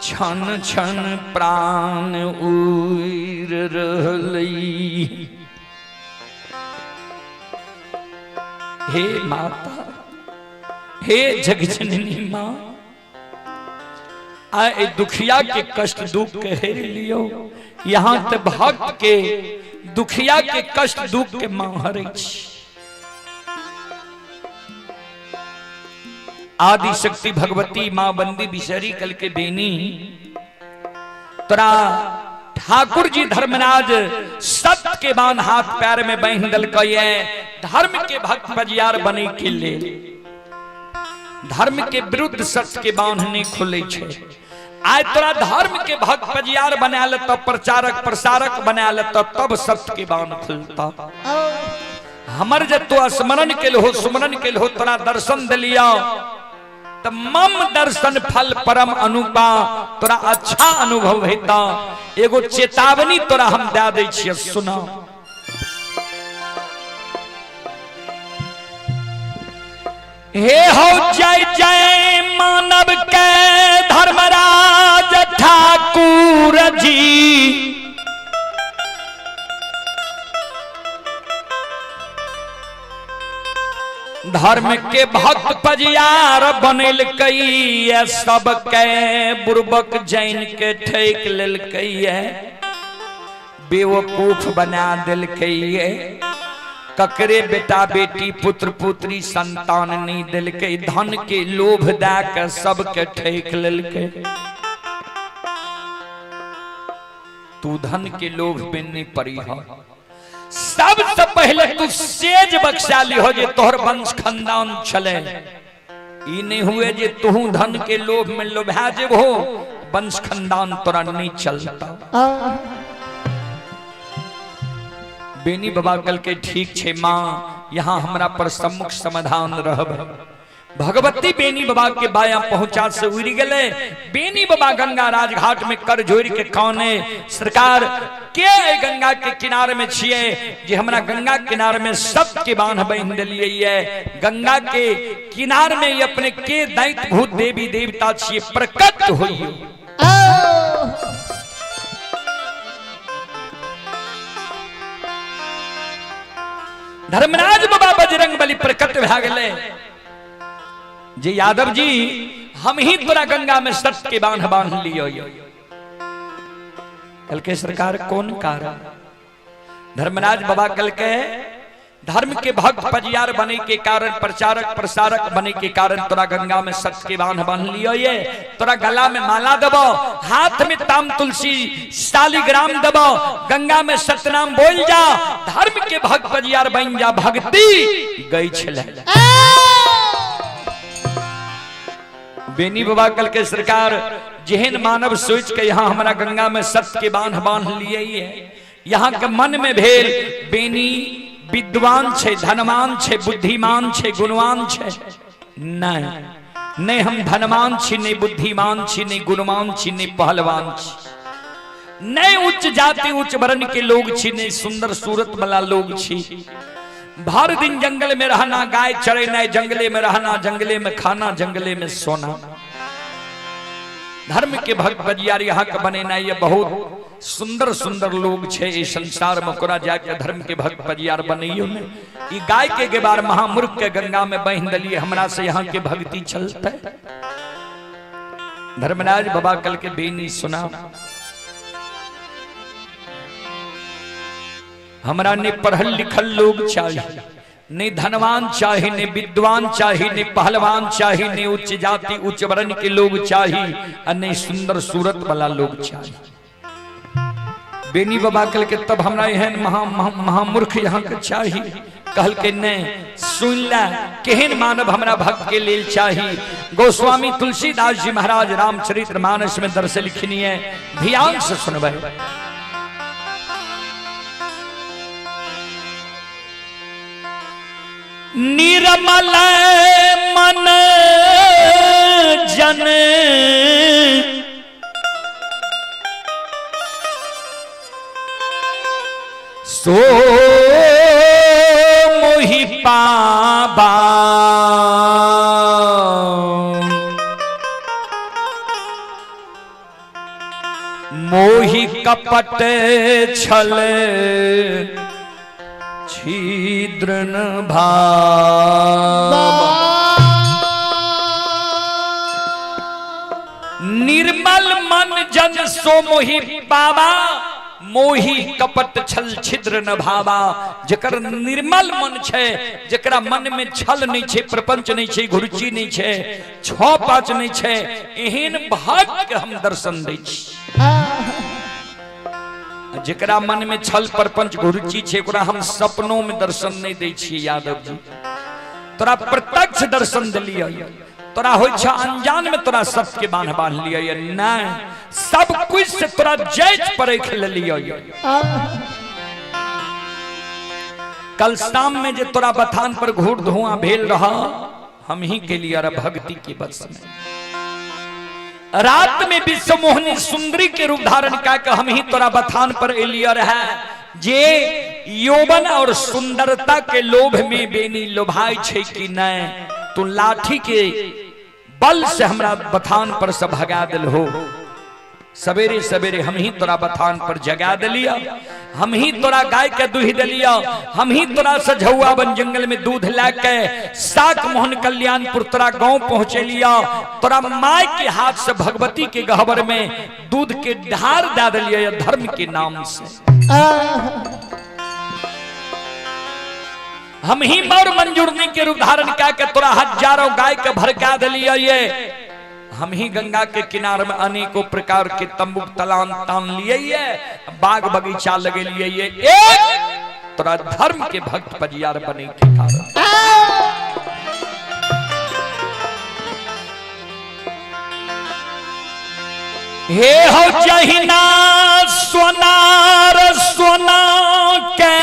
S1: क्षण क्षण प्राण उड़ि रहलै। हे माता, हे जगजननी माँ, आए दुखिया के कष्ट दुख के हेर लियो। यहाँ ते भक्त के दुखिया के कष्ट दुख के माँ हरै छी। आदि शक्ति भगवती माँ बंदी बिसरी कल के बेनी तोरा ठाकुर जी धर्मराज सत्य के बान हाथ पैर में बांध दिलकै धर्म के भक्त बजियार बने के लेल। धर्म के विरुद्ध सत्य के बांध नहीं खुले छे। आय तोरा धर्म के भक्त बजियार बना लेता, प्रचारक प्रसारक बना लेता, तब सत्य के बांध खुलता। हमर जे तो स्मरण के हो सुमरन के हो तोरा दर्शन दिलिया त मम दर्शन फल परम अनुपा, तोरा अच्छा अनुभव हेता। एगो चेतावनी तोरा हम दे दै छियै, सुना। हे हो जय जय मानव के धर्मराज ठाकुर जी, धर्म के भक्त पजियार बनेलकै सबके बुर्बक जैन के ठेक लेलकै, बेवकूफ बना देलकै, ककरे बेटा बेटी पुत्र पुत्री संतान नहीं देलकै, धन के लोभ दए के सबके ठेक लेलकै। तू धन के लोभ में नहीं पड़ी हो। सबसे पहले तू सेज बख्शा ली हो जे तोहर वंश खानदान छले। ई नहीं हुए जे तू धन के लोभ में लोभा जेबहो, वंश खानदान तोरा नहीं चलता। बेनी बाबा कल के ठीक छे माँ, यहाँ हमरा पर सम्मुख समाधान रहब। भगवती बेनी बाबा के बाया पहुंचा से उड़ गए। बेनी बाबा गंगा राजघाट में कर जोड़ के काने, सरकार के गंगा के किनारे में छिए जे हमरा गंगा किनारे में सब के बांध बांध दिलिए। गंगा के किनार में अपने के दैत भूत देवी देवता छिए प्रकट होइयो। धर्मराज बाबा बजरंग बली प्रकट भए गेलै जे यादव जी हम ही तोरा गंगा में सत्य के बांध बांध लियो। कल के सरकार कौन कारण? धर्मराज बाबा कल के धर्म के भक्त पजियार बने के कारण, प्रचारक प्रसारक बने के कारण तोरा गंगा में सत्य के बांध बांध लियो। ये तोरा गला में माला दबो, हाथ में ताम तुलसी शालिग्राम दबो, गंगा में सतनाम बोल जा, धर्म के भक्त पजियार बन जा। भक्ति गई छले बेनी बाबा कल के सरकार जेहन मानव सोच के यहाँ हमारा गंगा में सत्य के बांध बांध लिए है। यहाँ के मन में भेल बेनी विद्वान छे, धनवान छे, बुद्धिमान छे, गुणवान छे। नहीं नहीं, हम धनवान छी, नहीं बुद्धिमान छी, नहीं गुणवान छी, नहीं पहलवान छी, नहीं उच्च जाति उच्च वर्ण के लोग छी, नहीं सुंदर सूरत वाला लोग छी। भर दिन जंगल में रहना, गाय चरेना, जंगले में रहना, जंगले में खाना, जंगले में सोना। धर्म के भक्त बजियार यहाँ के बनेना ये बहुत सुंदर सुंदर लोग छे इस संसार में। कोरा जाके धर्म के भक्त बजियार बनैयो ने ई गाय के गेबार महामूर्ख के गंगा में बहिन दलिए, हमरा से यहाँ के भक्ति चलते। धर्मराज बाबा कल के बेनी सुना, हमरा ने पढ़ल लिखल लोग चाहिए, ने धनवान चाहिए, ने विद्वान चाहिए, ने पहलवान चाहिए, ने उच्च जाति उच्च वर्ण के लोग चाहिए, और ने सुंदर सूरत वाला लोग चाहिए। बेनी बाबा कल के तब हमरा एहन महा महामूर्ख यहाँ के चाहिए। कहल के ने सुन ला केहन मानव हमरा भक्त के लेल चाहिए। गोस्वामी तुलसीदास जी महाराज रामचरित्र मानस में दर्श लिखनी है, ध्यान से सुनबै। निर्मल मन जन सो मोहि पाबा। मोहि कपट छल छिद्र न भाव। निर्मल मन जन सो मोहि पावा, मोहि कपट छल छिद्र न भावा। जकर निर्मल मन छै, जकरा मन में छल नहीं छै, प्रपंच नहीं छै, घुरुचि नहीं छै, छह पांच नहीं छै, एहन भक्त के हम दर्शन दै छी। जकरा मन में छल प्रपंच घुरुचि छै, ओकरा हम सपनों में दर्शन नहीं दै छी। यादव जी, तोरा प्रत्यक्ष दर्शन दिलियै, तोरा होइ छ अनजान में तोरा सबके बांध बांध लियै नहीं, सब कुछ से तोरा जायज परख लेलियै। कल शाम में जे तोरा बथान पर घूर धुआं भेल रहा, हम ही के लिए अरे भक्ति के बस में। रात में विश्व मोहनी सुंदरी के रूप धारण कऽ हम ही तोरा बथान पर एलियै रहे, जे यौवन और सुंदरता के लोभ में बेनी लोभाय छै कि नहीं, तू लाठी के बल से हमरा बथान पर से भगा दिल हो। सवेरे सवेरे हम ही तोरा बथान पर जगा दिलिया, हम ही तोरा गाय के दूहि दिलिया, हम ही तोरा से झौआ बन जंगल में दूध ला के साक मोहन कल्याणपुर तोरा गांव पहुंचे लिया, तोरा माय के हाथ से भगवती के गहबर में दूध के ढार दे दिलिया धर्म के नाम से। हम ही मौर मंजूरनी के रूप धारण कऽ के तोरा हजारों गाय के भड़का दिलिया, ये हम ही गंगा के किनार में अनेकों प्रकार के तंबू तलान तान लिए ये, बाग बगीचा लगे लिए ये, एक तोरा धर्म के भक्त पजियार बने के कारण। हे हो जहिना सोनार सोना के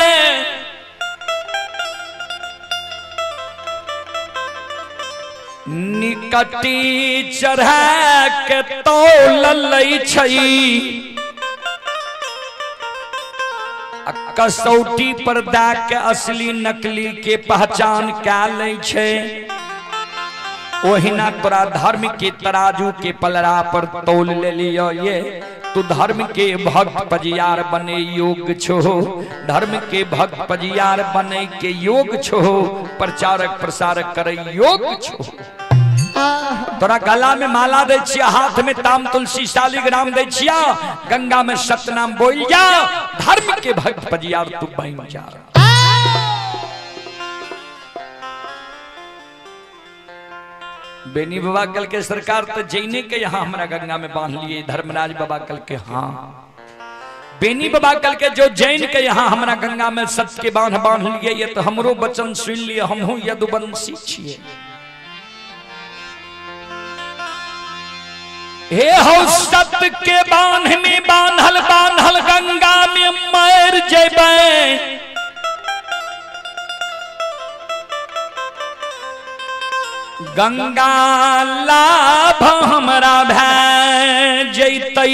S1: निकटी चढ़ा के तौल लै छै, आ कसौटी पर दए के असली नकली के पहचान कै लै छै, ओहिना तोरा धर्म के तराजू के पलड़ा पर तौल ले लियो ये, तू धर्म के भक्त पजियार बने योग्य छो, धर्म के भक्त पजियार बने के योग्य छो, प्रचारक प्रसारक करे योग्य छो। तोरा गला में माला दै छिया, हाथ में ताम तुलसी शालिग्राम दै छिया, गंगा में सतनाम बोल जा, धर्म के भक्त पजियार तू बन जा। बेनी बाबा कल के सरकार तो जैने के यहाँ हमरा गंगा में बांध लिए, धर्मराज बाबा कल के हाँ। बेनी बाबा कल के जो जैन के यहाँ हमरा गंगा में सत्य के बांध बांध लिए, ये तो हमरो वचन सुन लिए, हमहू यदुवंशी छिए। हे हो सत्य के बांध में बांधल बांधल गंगा में मर जेबै, गंगा लाभ हमरा भए जैतै।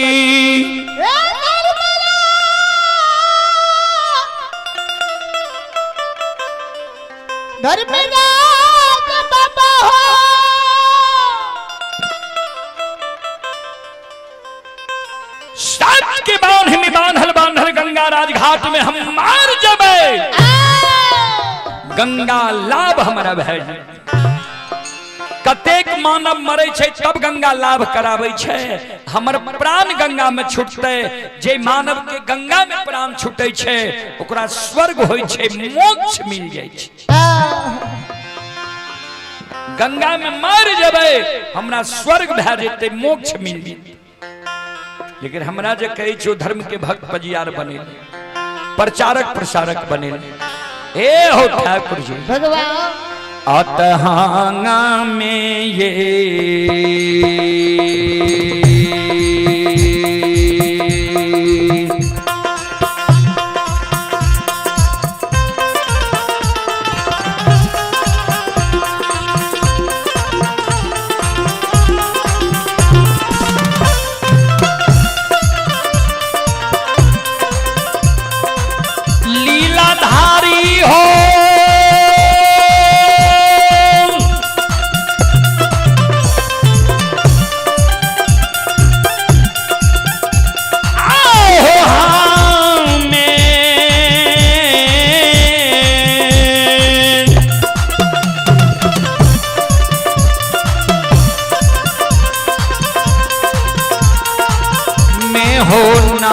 S2: धर्मराज बाबा हो
S1: सत्य के बांध में बांधल बांधल गंगा राजघाट में हम मार जबै, गंगा लाभ हमरा भए जैतै। कतेक मानव मरे छै तब गंगा लाभ कराबै छै, हमर प्राण गंगा में छूटतै, जे मानव के गंगा में प्राण छूटै छै ओकरा स्वर्ग होइ छै, मोक्ष मिल जाइ छै। गंगा में मर जेबै हमरा स्वर्ग भए जेतै, मोक्ष मिल जेतै। लेकिन हमरा जे कहै छै धर्म के भक्त पजियार बने, प्रचारक प्रसारक बने। हे हो ठाकुर जी
S2: भगवान
S1: अतहांगा में ये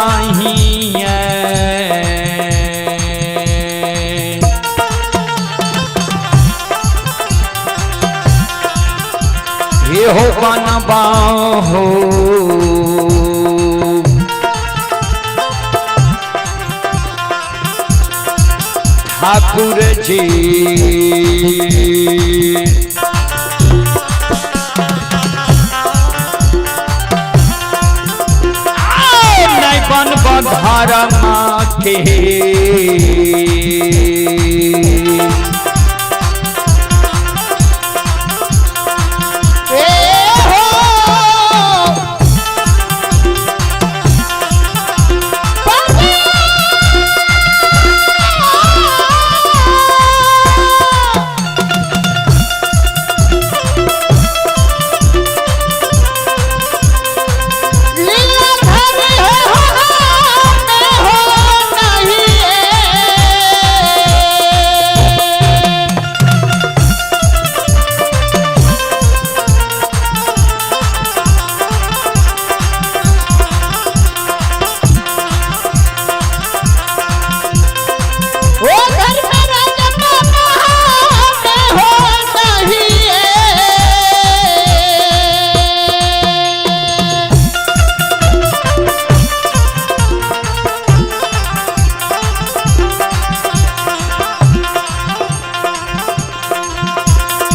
S1: नाही। ये हो बनबा हो ठाकुर जी। नहीं बनबा धर्म के।
S2: ए हो लीला धरी हो मैं हो नहीं। ओ धर्मराज बाबा मैं हो नहीं।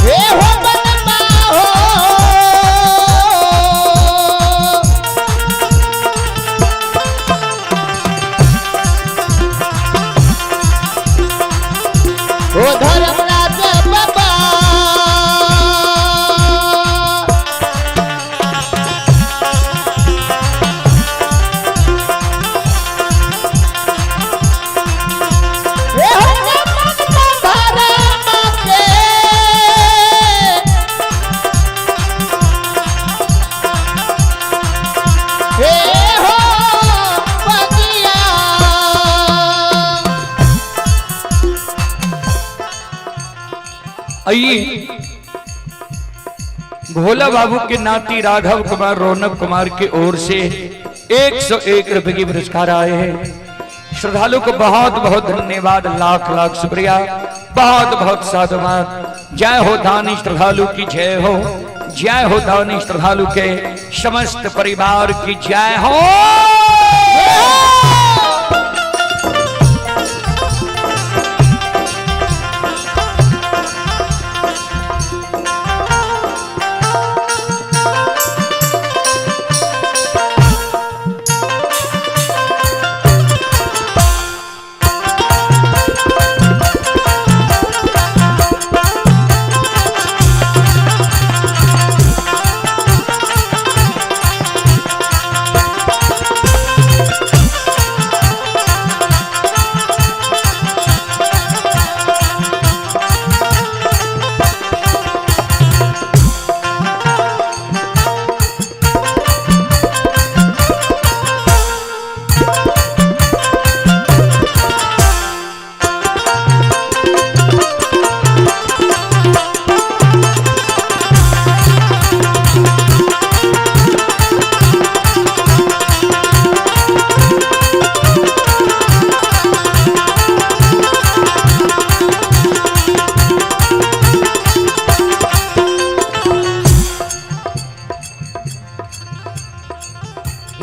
S2: हे हो बनबा हो। ओ धर्मराज बाबा हे हो बनबा धर्म के। हे हो बगिया।
S1: आइए भोला बाबू के नाती राघव कुमार रौनक कुमार की ओर से 101 रुपए की पुरस्कार आए हैं। श्रद्धालु को बहुत बहुत धन्यवाद, लाख लाख शुक्रिया, बहुत बहुत साधुवाद। जय हो दानी श्रद्धालु की जय हो, जय हो दानी श्रद्धालु के समस्त परिवार की जय हो।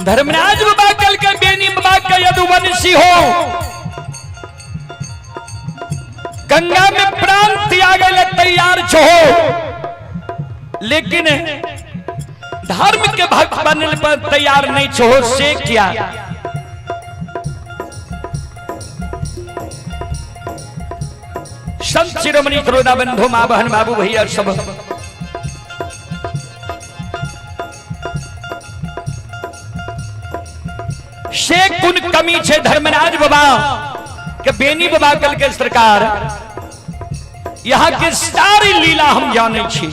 S1: धर्मराज बाबा कल के बेनी बाबा का यदुवंशी हो, गंगा में प्राण त्याग ले तैयार छो, लेकिन धर्म के भक्त बनने पर तैयार नहीं छो, से क्या? संत शिरोमणि श्रोता बंधु माँ बहन बाबू भैया सब से कुन कमी छे धर्मराज बाबा के बेनी बाबा कल के सरकार यहाँ के सारी लीला हम जाने छी।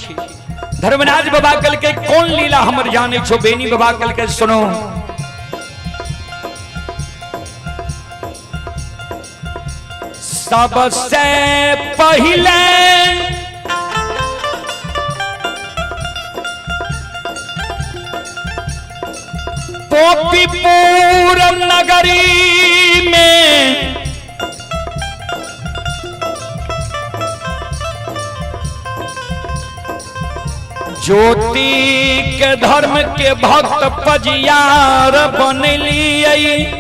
S1: धर्मराज बाबा कल के कौन लीला हमर जाने छो? बेनी बाबा कल के सुनो, सबसे पहले गोपीपुर नगरी में ज्योति के धर्म के भक्त पजियार बनलिए।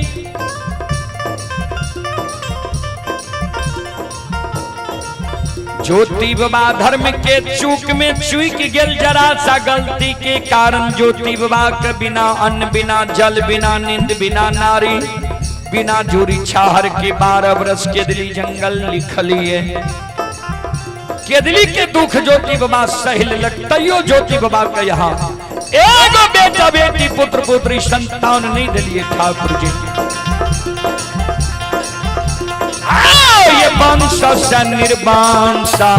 S1: ज्योति बाबा धर्म के चूक में चूक गेल जरा सा गलती के कारण। ज्योति बाबा के बिना अन्न बिना जल बिना नींद बिना नारी बिना जोरी छाहर के 12 वर्ष केदली जंगल लिखलिए। केदली के दुख ज्योति बाबा सहि लेलक, तैयो ज्योति बाबा के यहाँ एगो बेटा बेटी पुत्र पुत्री संतान नहीं दिलिए ठाकुर जी। आओ ये वंश से निर्वंशा।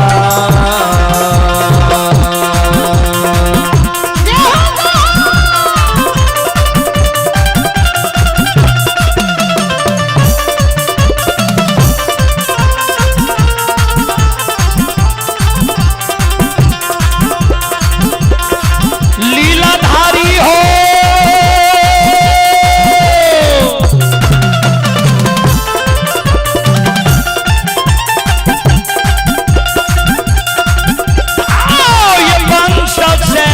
S1: लीलाधारी हो आओ ये वंश से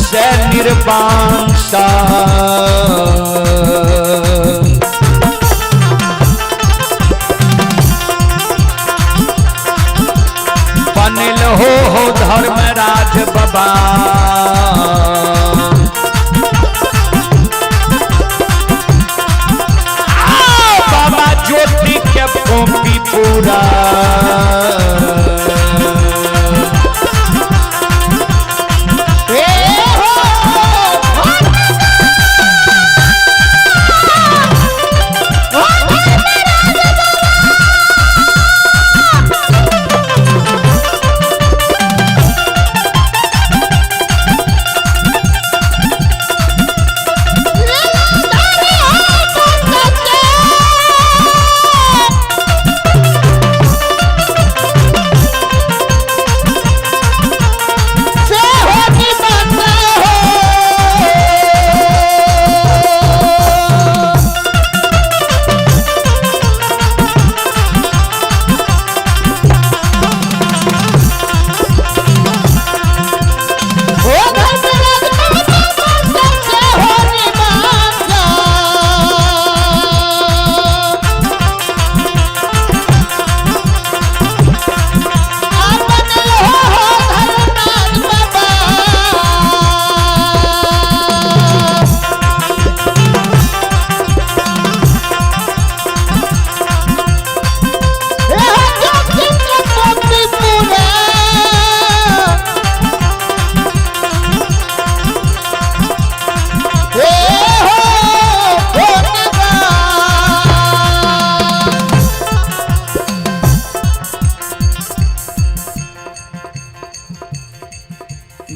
S1: से निर्वंशा। बनल हो धर्मराज बाबा। आओ बाबा ज्योति के पोपी पूरा।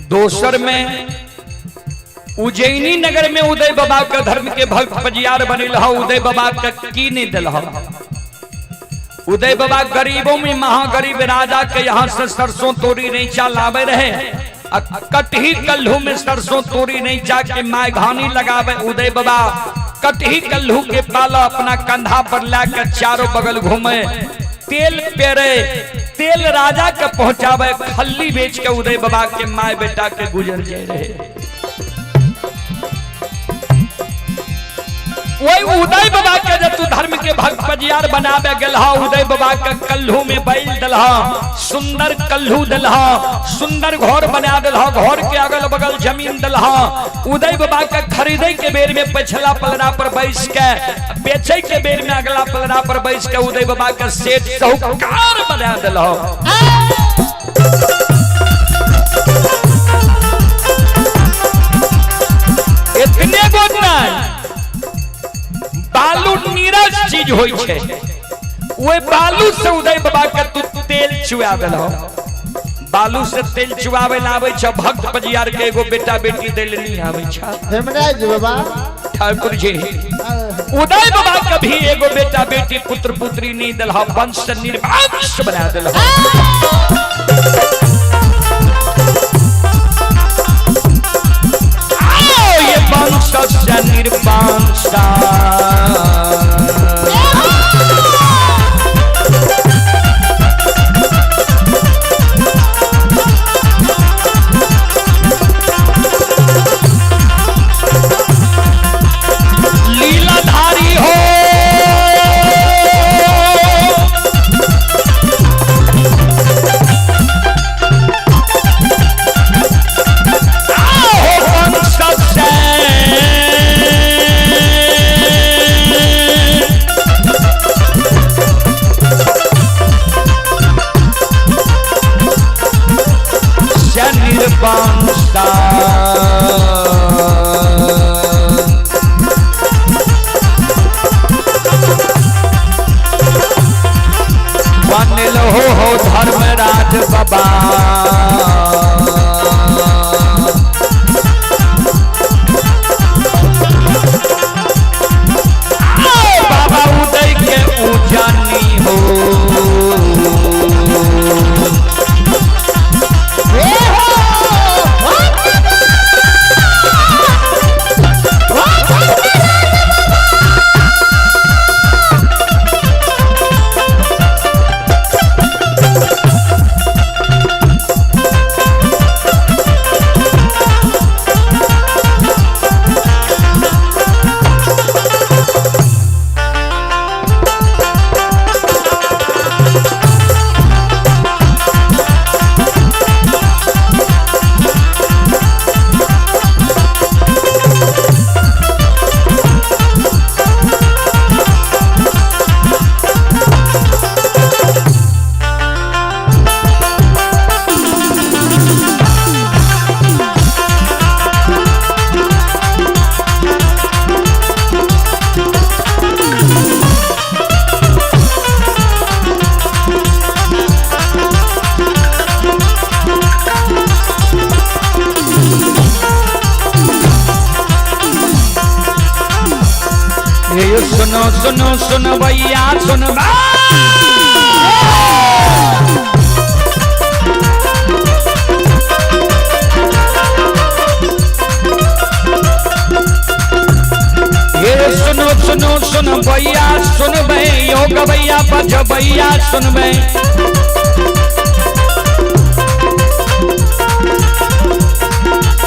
S1: दोसर में उज्जैनी नगर में उदय बाबा के धर्म के भक्त पजियार बनल हौ। उदय बाबा के की नहीं दिल हौ। उदय बाबा गरीबों में महागरीब राजा के यहाँ से सरसों तोरी नहीं चा लावे रहे, कटही कल्हू में सरसों तोरी नहीं चा के my घानी लगावे। उदय बाबा कटही कल्हू के पाला अपना कंधा पर लाकर चारों बगल घूमे, तेल पेरे, तेल राजा के पहुंचावे, खल्ली बेच के उदय बाबा के my बेटा के गुजर जाए रहे। वही उदय बाबा के जब तू धर्म के भक्त पजियार बनावे गेलहा, उदय बाबा के कल्हू में बैल दलहा, सुंदर कल्हू दलहा, सुंदर घर बना दलहा, घर के अगल बगल जमीन दलहा। उदय बाबा के खरीदे के बेर में पिछला पलड़ा पर बैस के, बेचे के बेर में अगला पलड़ा पर बैस के उदय बाबा के सेठ साहूकार बना दलहा। इतने गो नहीं, बालू नीरज चीज होई छे, ओए बालू से उदय बाबा के तू तेल चुआ देलहो। बालू से तेल चुआवे लावे छ भक्त पजियार के एगो बेटा बेटी देल नहीं आवे छ।
S2: धर्मराज बाबा
S1: ठाकुर जी उदय बाबा कभी एगो बेटा बेटी पुत्र पुत्री नहीं दिल, वंश निर्वंश बना दिल। ये वंश निर्वंश। लीलाधारी हो, बनल हो धर्मराज बाबा। बाबा उदय के ऊंचानी हो। ये सुनो सुनो सुनो भैया सुनो। ये सुनो सुनो सुनो भैया सुन बे, योग भैया बज भैया सुन बे।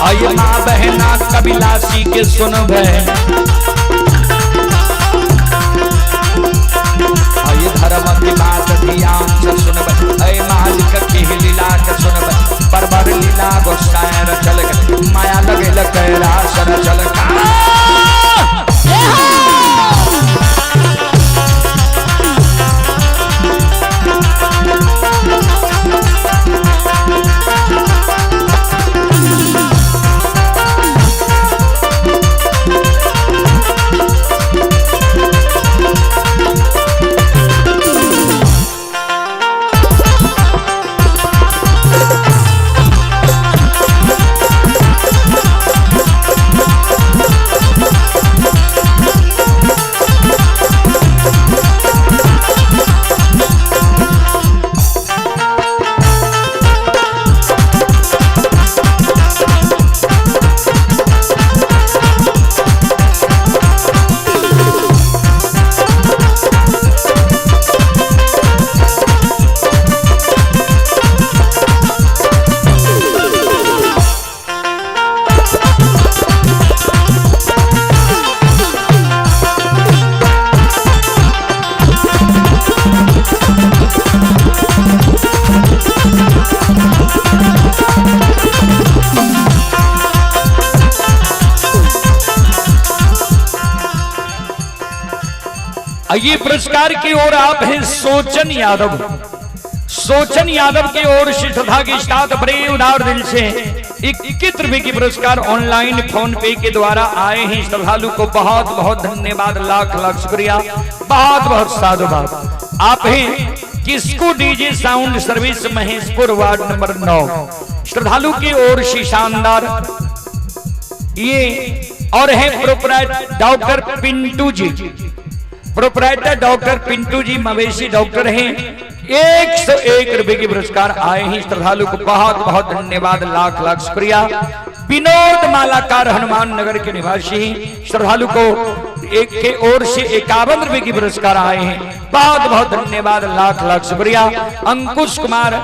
S1: आये माँ बहना कबिलासी के सुन बे। धर्म की बात ध्यान से सुनब, ऐ मालिक के लीला के सुनब। बरबर लीला गोसाई रचल, माया लगेल कैलाश रचल। ये पुरस्कार की ओर आप हैं सोचन यादव। सोचन यादव की ओर से श्रद्धा के साथ बड़े उदार दिल से 21 रुपए की पुरस्कार ऑनलाइन फोन पे के द्वारा आए हैं। श्रद्धालु को बहुत बहुत धन्यवाद, लाख लाख शुक्रिया, बहुत बहुत साधुवाद। आप हैं Kisku DJ sound service Maheshpur ward number 9। श्रद्धालु की ओर से शानदार ये और हैं proprietor doctor Pintu ji, proprietor doctor Pintu ji मवेशी डॉक्टर हैं। 101 रुपए के पुरस्कार आए हैं श्रद्धालु को बहुत बहुत धन्यवाद, लाख लाख शुक्रिया। विनोद मालाकार हनुमान नगर के निवासी हैं, श्रद्धालु को एक के ओर से 51 रुपए की पुरस्कार आए हैं, बहुत बहुत धन्यवाद, लाख लाख शुक्रिया। अंकुश कुमार,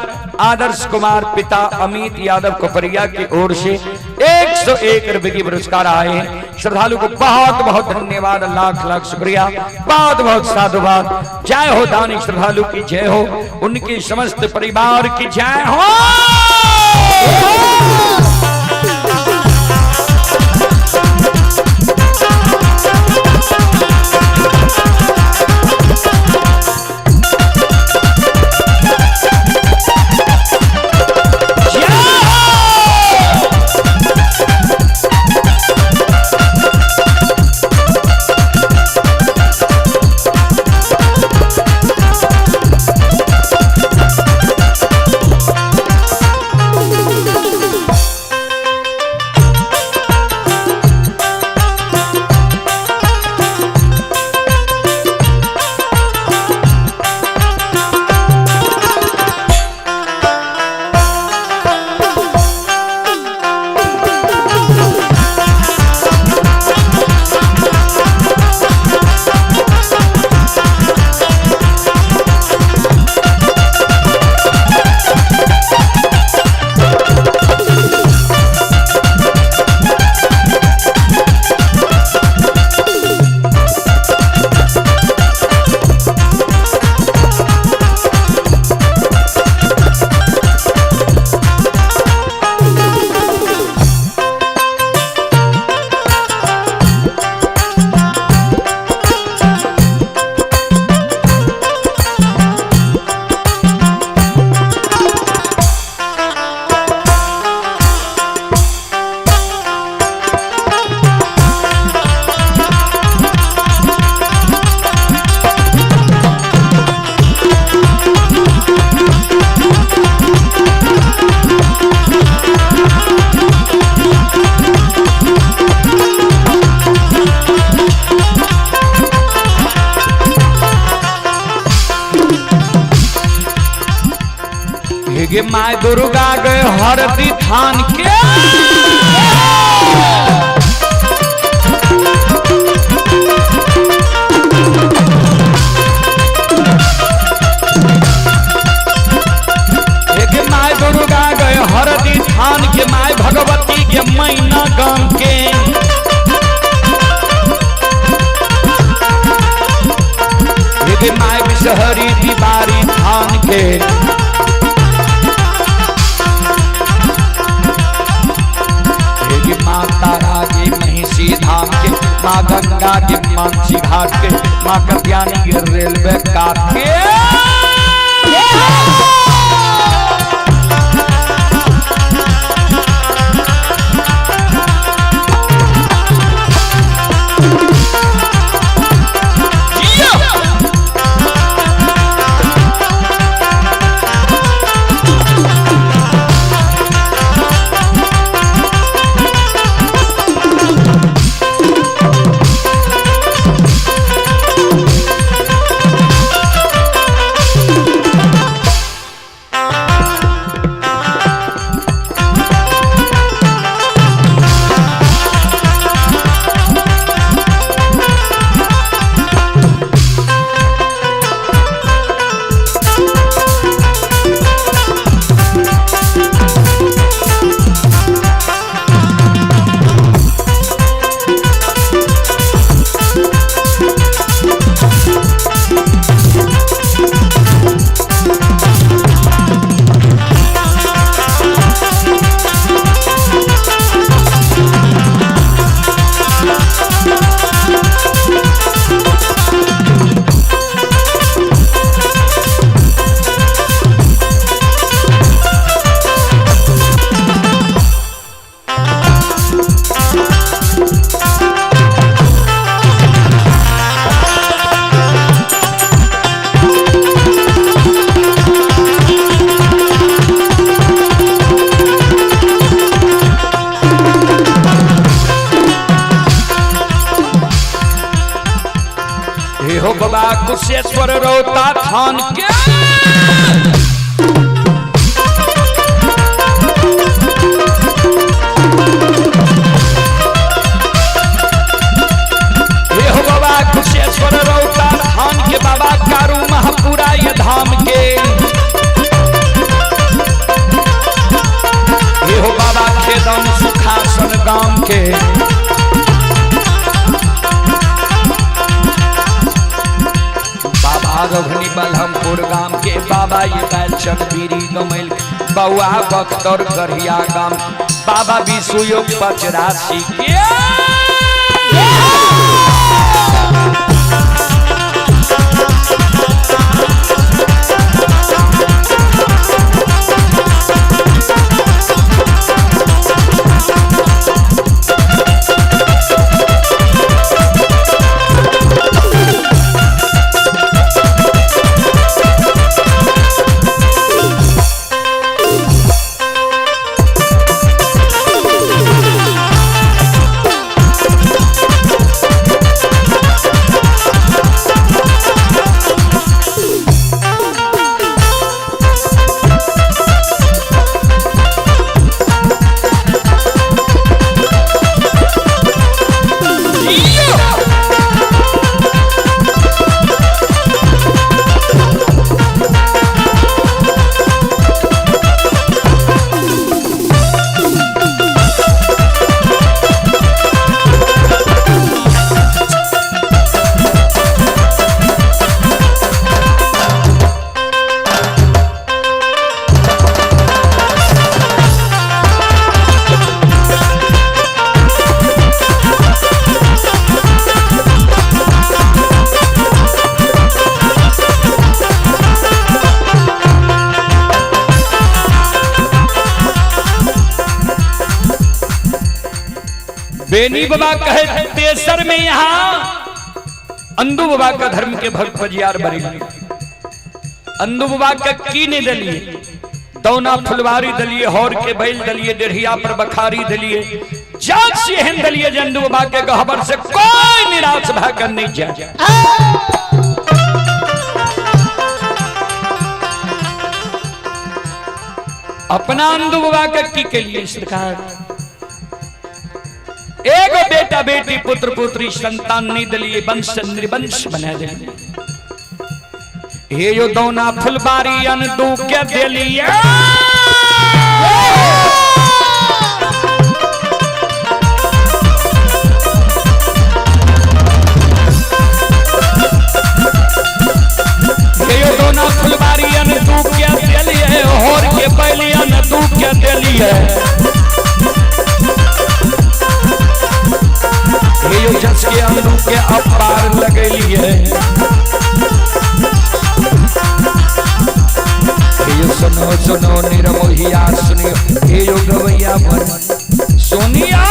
S1: आदर्श कुमार पिता अमित यादव कोपरिया की ओर से 101 रुपए की पुरस्कार आए हैं, श्रद्धालु को बहुत बहुत धन्यवाद, लाख लाख शुक्रिया, बहुत बहुत साधुवाद। जय हो दानी श्रद्धालु की जय हो, उनके समस्त परिवार की जय हो। जय हो। हे my Durga गए हरदी थान के, हे my Durga गए हरदी थान के, my Bhagwati के मैना गाम के। हे my Bishahari दीवारी थान के, हे माँ तारा के महिषी धाम के, माँ गंगा के मानसी घाट के, माँ कत्यानी के रेलवे काट के। कुशेश्वर रौता थान के। हे हो बाबा कुशेश्वर रौता थान के, बाबा कारू महापुरा ये धाम के। हे हो बाबा खेदन सुखासन गाम के। बाबा रघुनी बलहमपुर गाम के, बाबा ये बैलचंद बीरी गमैल, बउआ बख्तर गढ़िया गाम, बाबा विशुयोग पचरासी के। बेनी बाबा कहे तेसर में यहाँ अंदू बाबा का धर्म के भक्त बजियार बरी। अंदू बाबा के की नहीं दलिए, दौना फुलवारी दलिए, हौर के बैल दलिए, डेढ़िया पर बखारी दलिए, जाग से एहन दलिए जे अंदू बाबा के गहबर से कोई निराश भा कर नहीं जाए। अपना अंदू बाबा के की के लिए सरकार एगो बेटा बेटी पुत्र पुत्री संतान नहीं दिलिए, वंश निर्वंश बना दिलिए। हे यो दौना फुलबारी अनदू के दिलिए। हे यो दौना फुलबारी अनदू के दिलिए, होर के बैली अनदू के दिलिए। जस के अंदू के अपार लगलिए। हे सुनो सुनो निरमोहिया सुनियो, हे यो गवैया बन सोनिया।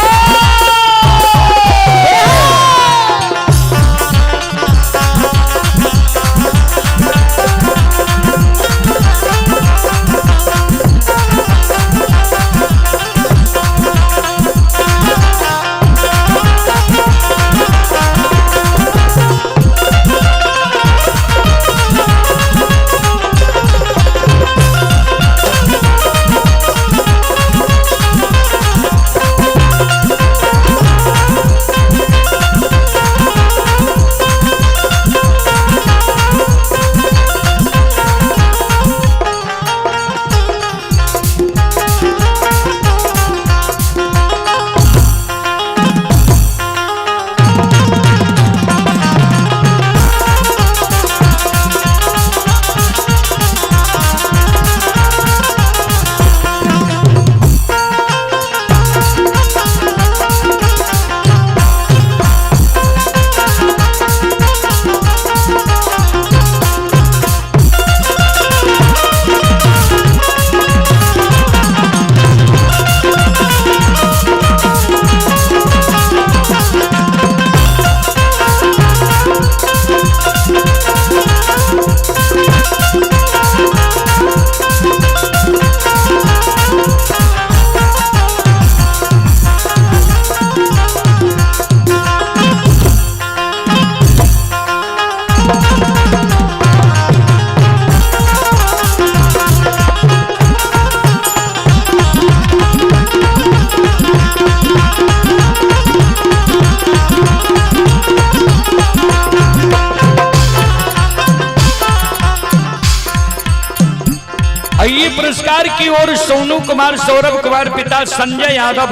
S1: पुरस्कार की ओर सोनू कुमार, सौरभ कुमार, पिता संजय यादव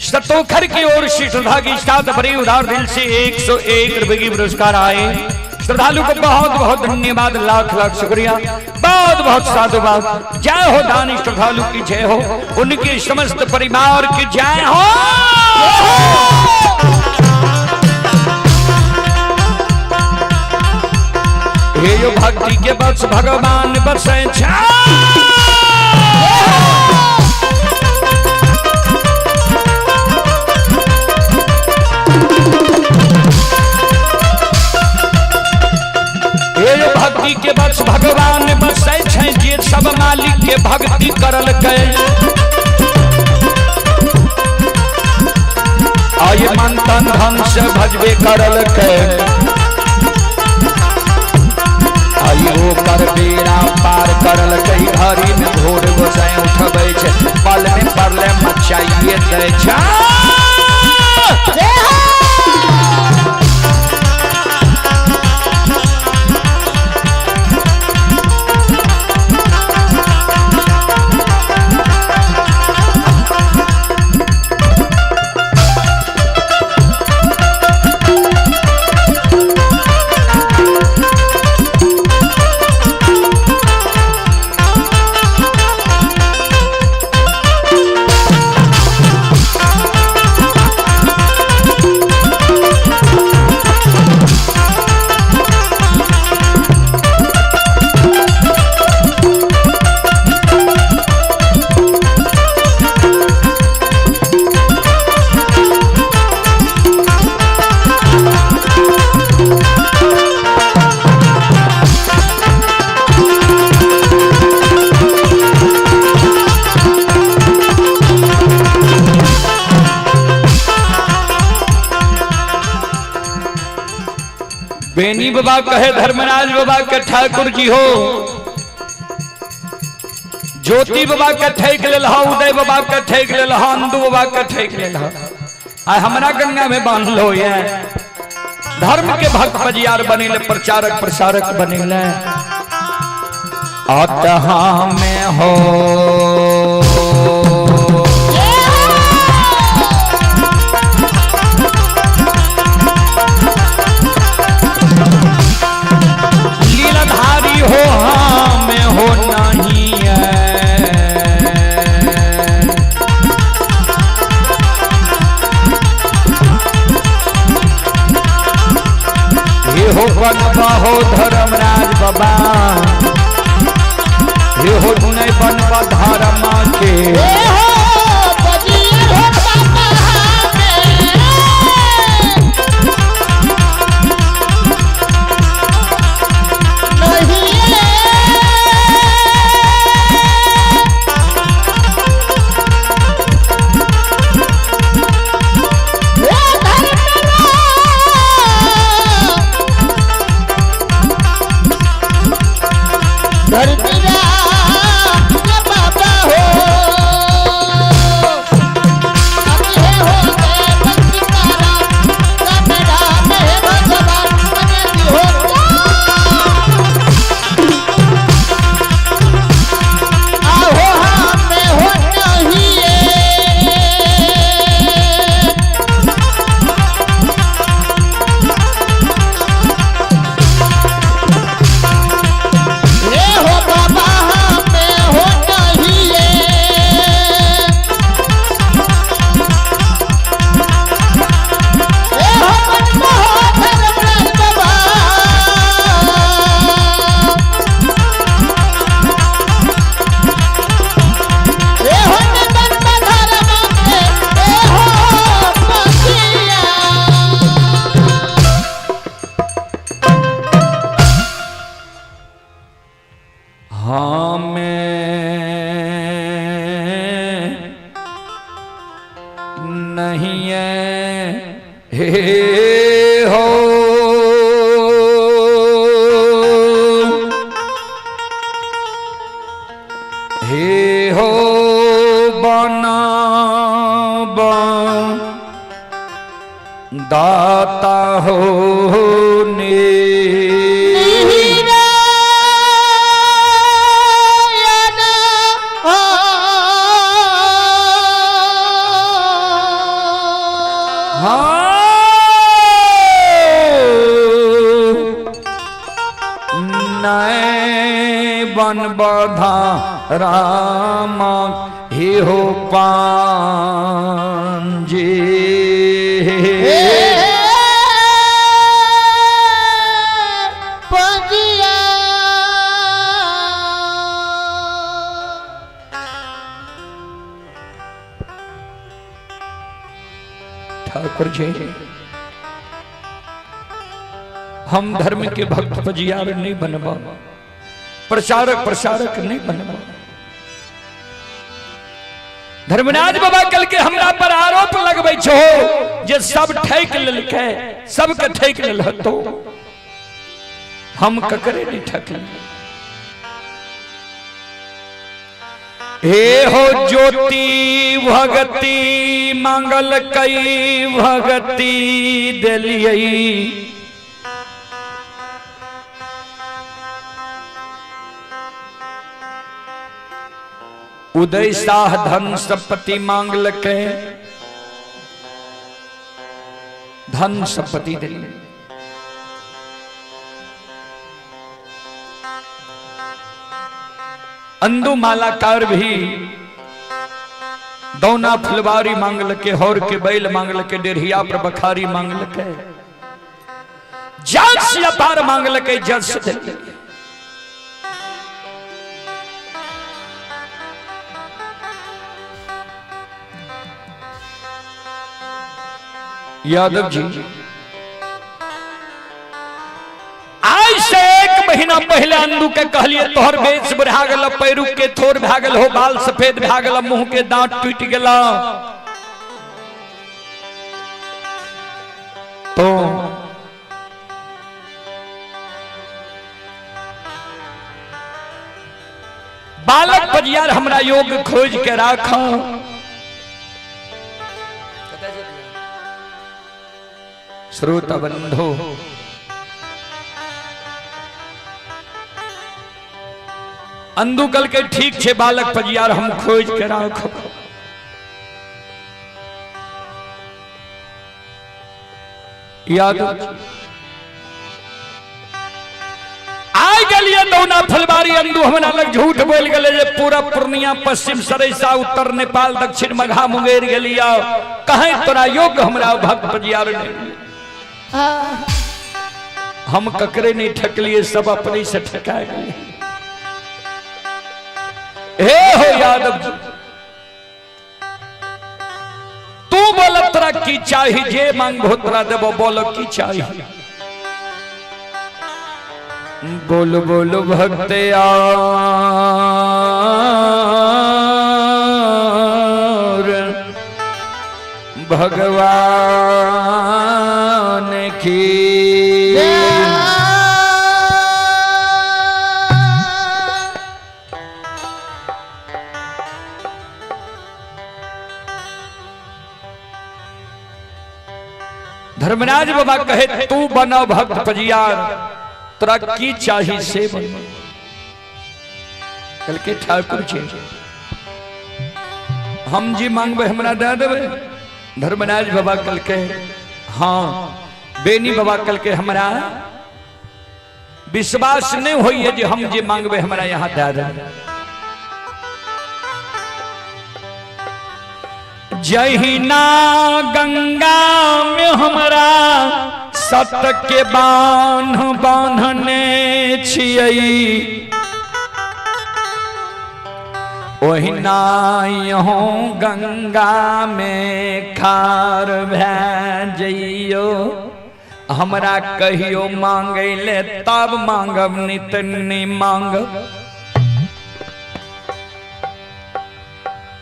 S1: सतोखर की ओर से श्रद्धा की साथ बड़ी उदार दिल से 101 रुपए की पुरस्कार आए। श्रद्धालु को बहुत बहुत धन्यवाद, लाख लाख शुक्रिया, बहुत बहुत साधुवाद। जय हो दानी श्रद्धालु की जय हो, उनके समस्त परिवार की जय हो। हे यो भक्ति के बस भगवान बसे हे यो भक्ति के बस भगवान बसै छै, जे सब मालिक के भक्ति करलकै। आय मन तन धन से भजबे करलकै, आई ओकर बेड़ा पार करलकै। घड़ी में भोर गोसाई उठबै छै, पल में परले मचाइए दै छै। बेनी बाबा कहे धर्मराज बाबा के ठाकुर जी हो, ज्योति बाबा के ठेक लेल, उदय बाबा के ठेक लेल, अंदू बाबा के ठेक लेल, आ हमरा गंगा में बांध लो। ये धर्म के भक्त बजियार बनेले, प्रचारक प्रसारक बनेले। अतः में हो लीलाधारी हो, हमें हो नहीं है। हे हो बनबा हो धर्मराज बाबा, हे हो नहीं बनबा धर्म के।
S2: बाबा हो
S1: हमें नहीं है हे हो हे हो बना दाता हो ने।
S2: नारायण।
S1: रामा हे हो पांजे।
S2: पंजिया।
S1: ठाकुर जी, हम धर्म के भक्त पजियार नहीं बनबा, प्रचारक प्रसारक नहीं बनबा। धर्मराज बाबा कल के हमरा पर आरोप लगबै छो जे सब ठैक लेलकै, सबके ठैक लेल तो हम ककरे नहीं ठकली। हे हो ज्योति भगति मंगल कई भगति दिलियै, उदय शाह धन संपत्ति मांगलकै, धन संपत्ति दिलियै। अंदू मालाकार भी दौना फुलवारी मांगलके, हौर के बैल मांगलके, डेढ़िया पर बखारी मांगलके, जस अपार मांगलके, जस देलकै। यादव जी, आज से एक महीना पहले अंदू के कहलिए तोहर बेच बढ़ा गेल, पैरू के थोर भए गेल हो, बाल सफेद भए गेल, मुंह के दांत टूट गेल, तो बालक पजियार हमरा योग खोज के राख। श्रोता बंधु, अंदू कल के ठीक छे बालक पजियार हम खोज के राख। याद आइ गेलिए दौना फुलबारी, अंदू हमरा लग झूठ बोल गेले जे पूरा पूर्णिया पश्चिम सरैसा उत्तर नेपाल दक्षिण मघा मुंगेर गेलिए, कहीं तोरा योग हमरा भक्त पजियार नहीं। हम ककरे नहीं ठकलिए, सब अपने से ठका गए। हे हो यादव जी, तू बोल तोरा की चाही, जे मांगबो तोरा देबो, बोल की चाही। बोल बोल भक्त यार भगवान की। धर्मराज बाबा कहे तू बना भक्त पजियार, तोरा की चाही से बन। कल के ठाकुर जी, हम जी मांगबे हमरा दे देबे। धर्मराज बाबा कल के हाँ। बेनी बाबा कल के हमरा विश्वास नहीं होइए जे हम जे मांगबे हमरा यहाँ दे दे। जहिना गंगा में हमरा सत के बांध बांधने छियै, ओहिना यहों गंगा में खार भए जइयो। हमरा कहियो मांगे ले तब मांगब, नहीं त नहीं मांगब।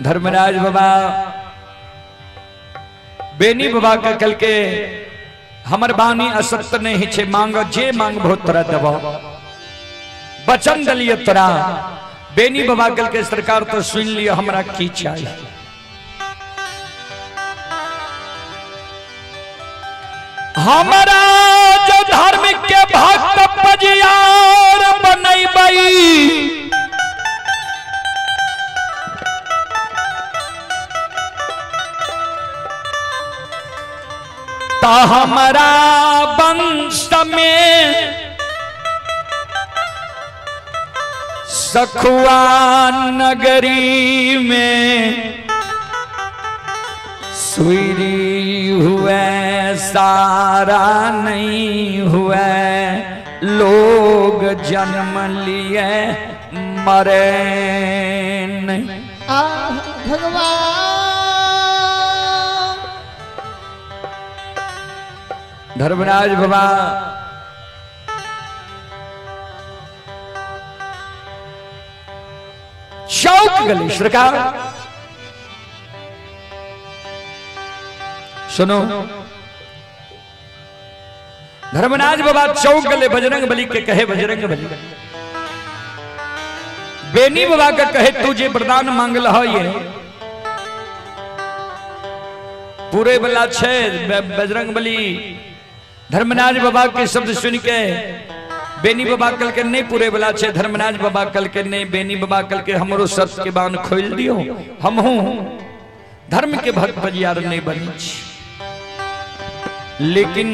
S1: धर्मराज बाबा बेनी बाबा के कल के हमर बानी असत्य नहीं छे, मांग जे मांगबो तोरा देबो, वचन दलिए तोरा। बेनी बाबा कल के सरकार तो सुन लियो हमरा की चाहिए। हमरा जो धर्म के भक्त पजियार बनैबै, त हमरा वंश में सखुआ नगरी में सुरी हुए सारा नहीं हुए, लोग जन्म लिए मरे नहीं।
S2: भगवान
S1: धर्मराज बाबा चौक गले सरकार। सुनो, धर्मराज बाबा चौक गले बजरंग बली के कहे, बजरंग बली बेनी बाबा के कहे, तू जे वरदान मांगल है ये पूरे वाला छे। बजरंग बली धर्मराज बाबा के शब्द सुन के बेनी बाबा कल के नहीं पूरे वाला छे। धर्मराज बाबा कल के नहीं, बेनी बाबा कल के हमरो सत के बान खोल दियो, हम हूं धर्म के भक्त बजियार नहीं बनी छी। लेकिन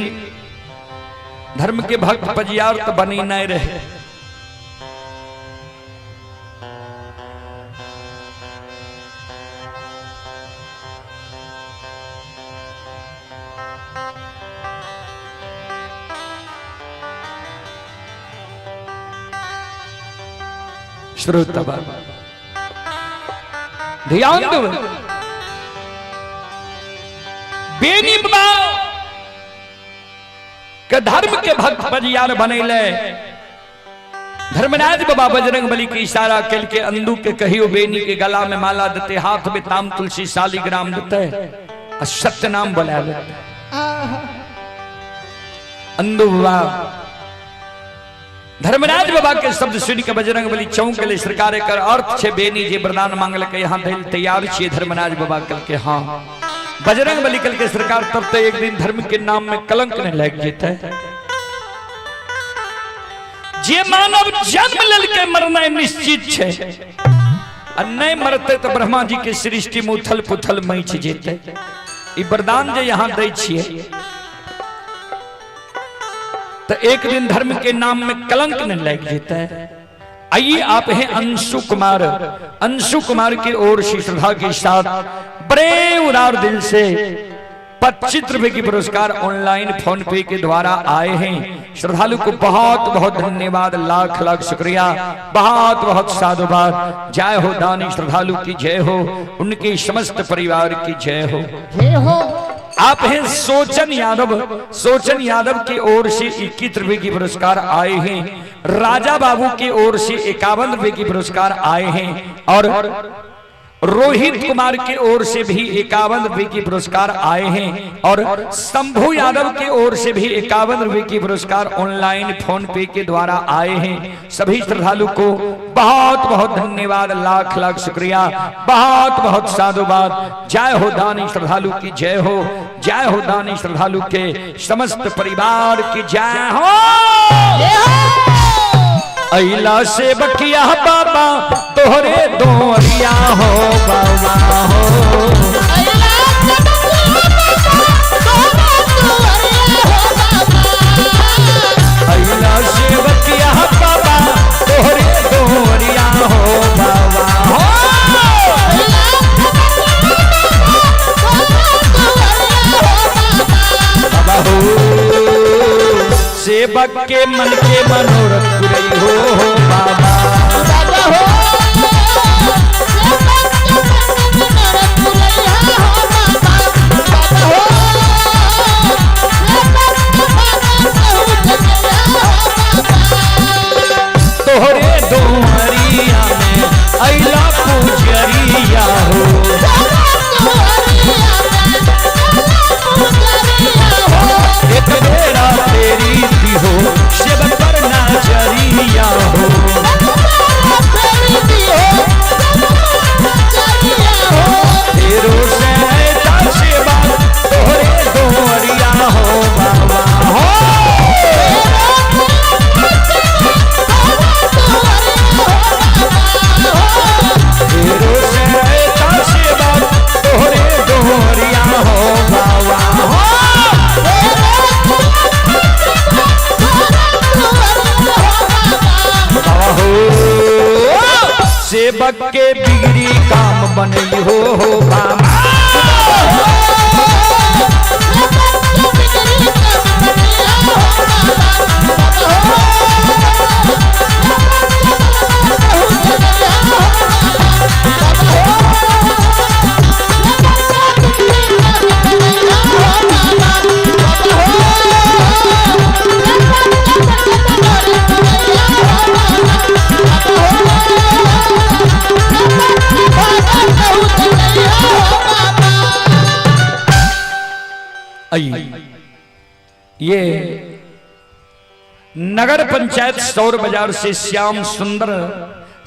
S1: धर्म के भक्त बजियार तो बनी नहीं रहे। श्रोता बाबा ध्यान दो, बेनी बाबा के धर्म के भक्त बजियार बनैले। धर्मराज बाबा बजरंग बली के इशारा कल के अंदू के कहियो बेनी के गला में माला देते, हाथ में ताम तुलसी शालिग्राम देते और सत्य नाम बोला देते। अंदू बाबा धर्मराज बाबा के शब्द सुन के बजरंग बली चौंक गेलै। सरकार एकर अर्थ छे बेनी जे वरदान मांगल के यहाँ दिल तैयार छिए। धर्मराज बाबा कल के हाँ। बजरंग बली कल के सरकार तब तो एक दिन धर्म के नाम में कलंक नहीं लग जेते। जे मानव जन्म लेलकै मरनाइ निश्चित छे, आ नहीं मरते तो ब्रह्मा जी के सृष्टि में उथल पुथल मच जेते। ई वरदान जे यहाँ दै छिए तो एक दिन धर्म के नाम में कलंक नहीं लग जेते। आइए आप हैं अंशु कुमार। अंशु कुमार की ओर से श्रद्धा के साथ बड़े उदार दिल से 25 रुपए की पुरस्कार ऑनलाइन फोन पे के द्वारा आए हैं। श्रद्धालु को बहुत बहुत धन्यवाद, लाख लाख शुक्रिया, बहुत बहुत साधुवाद। जय हो दानी श्रद्धालु की जय हो, उनके समस्त परिवार की जय हो।
S2: जय हो।
S1: आप हैं सोचन यादव। सोचन यादव की ओर से 21 रुपए की पुरस्कार आए हैं। राजा बाबू की ओर से 51 रुपए की पुरस्कार आए हैं और रोहित कुमार की ओर से भी 51 रुपए की पुरस्कार आए हैं और शंभू यादव की ओर से भी 51 रुपए की पुरस्कार ऑनलाइन फोन पे के द्वारा आए हैं। सभी श्रद्धालु को बहुत बहुत धन्यवाद, लाख लाख शुक्रिया, बहुत बहुत साधुवाद। जय हो दानी श्रद्धालु की जय हो, जय हो दानी श्रद्धालु के समस्त परिवार की जय हो। अइला से बकिया बाबा तोहरे दोरिया हो बाबा हो। अइला से बकिया बाबा तोहरे दोरिया हो बाबा हो। बाबा हो सेवक के मन के मनोरथ पुरई हो बाबा।
S2: बाबा हो
S1: तोहरे दोहरिया में अइला पुजरिया हो। एक बेरा तेरी थी हो सेवक पर नजरिया हो। के बिगड़ी काम बनई हो बाबा। ये नगर पंचायत सौर बाजार से श्याम सुंदर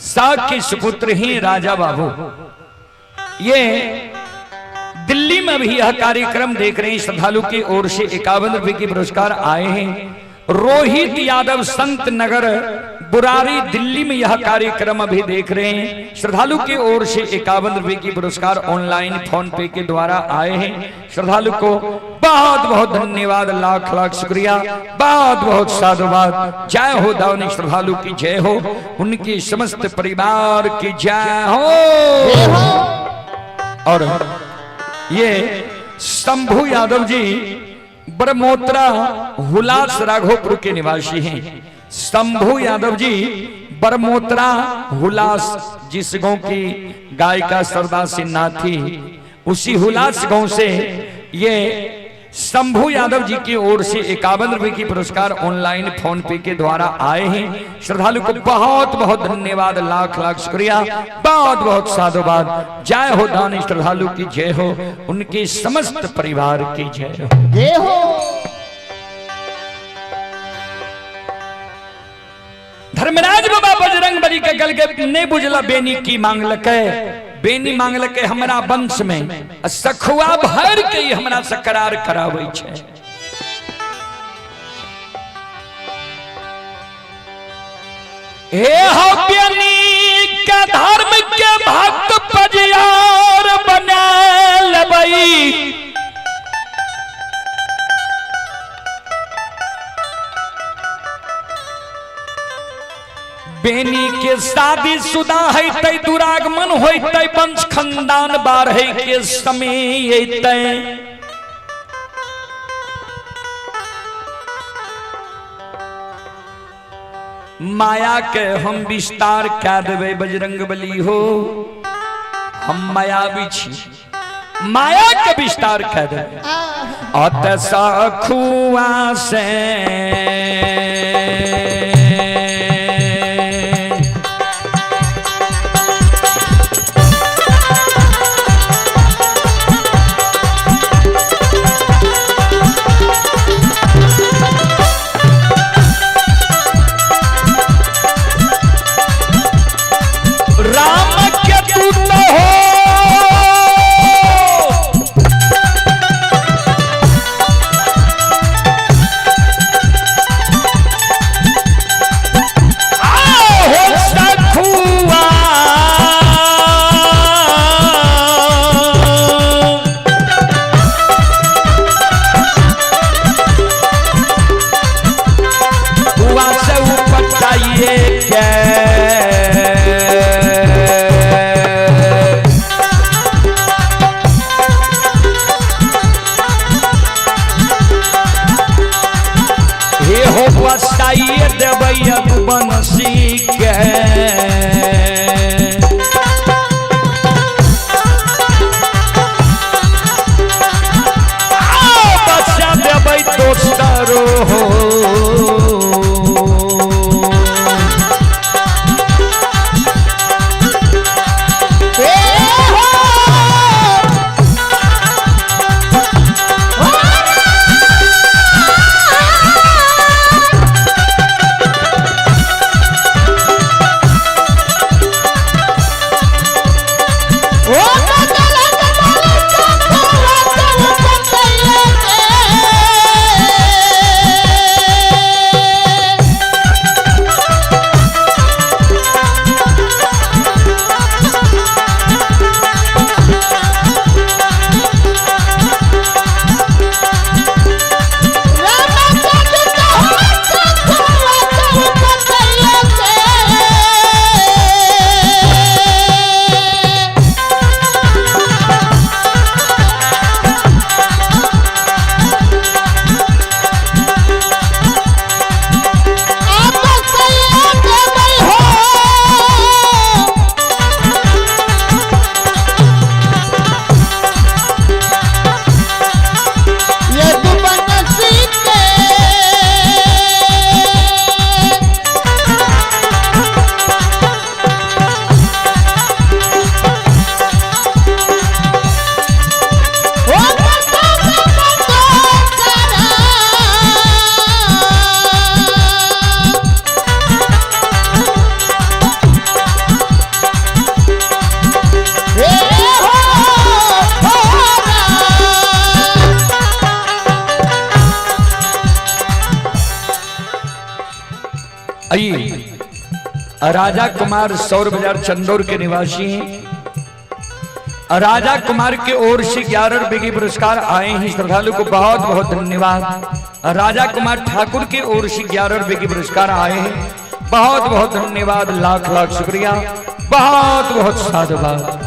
S1: साग के सुपुत्र ही राजा बाबू, ये दिल्ली में भी यह कार्यक्रम देख रहे हैं। श्रद्धालु की ओर से 51 रुपए के पुरस्कार आए हैं। रोहित यादव संत नगर बुरारी दिल्ली में यह कार्यक्रम अभी देख रहे हैं। श्रद्धालु की ओर से 51 रुपए की पुरस्कार ऑनलाइन फोन पे के द्वारा आए हैं। श्रद्धालु को बहुत बहुत धन्यवाद, लाख लाख शुक्रिया, बहुत बहुत साधुवाद। जय हो दावनी श्रद्धालु की जय हो, उनकी समस्त परिवार की जय हो। और ये शंभू यादव जी बरमोत्रा हुलास राघोपुर के निवासी हैं। शंभू यादव जी बरमोत्रा हुलास, जिस गांव की गायिका सरदा सिन्हा थी, उसी हुलास गांव से ये शंभू यादव जी की ओर से 51 रुपए की पुरस्कार ऑनलाइन फोन पे के द्वारा आए हैं। श्रद्धालु को बहुत बहुत धन्यवाद, लाख लाख शुक्रिया, बहुत बहुत साधुवाद। जय हो दानी श्रद्धालु की जय हो, उनके समस्त परिवार की जय हो।
S2: जय हो।
S1: धर्मराज बाबा बजरंग बली के गल के नहीं बुझला बेनी की मांगलकै, बेनी मांगलकै हमरा वंश में सखुआ भर के हमरा से करार कराबै छै। हे हो बेनी के धर्म के भक्त पजियार बना लेबै, बेनी के शादी शुदा है तै दुरागमन होइतै, वंश खानदान बाढ़े के समय अइतै। माया के हम विस्तार कै देबै बजरंग बली हो, हम मायावी छी, माया के विस्तार कै देबै। अत सखुआ से राम के दूत हो, आओ सखुआ हुआ से उपटाइए के हे हो बसाइए देबै बंसी के। आओ बसा देबै दोसरो हो।
S2: हे हो।
S1: आइए, राजा कुमार सौर बाजार चंदौर के निवासी हैं। राजा कुमार के ओर से 11 रुपए के पुरस्कार आए हैं, श्रद्धालु को बहुत बहुत धन्यवाद। राजा कुमार ठाकुर के ओर से 11 रुपए के पुरस्कार आए हैं, बहुत बहुत धन्यवाद, लाख लाख शुक्रिया, बहुत बहुत साधुवाद।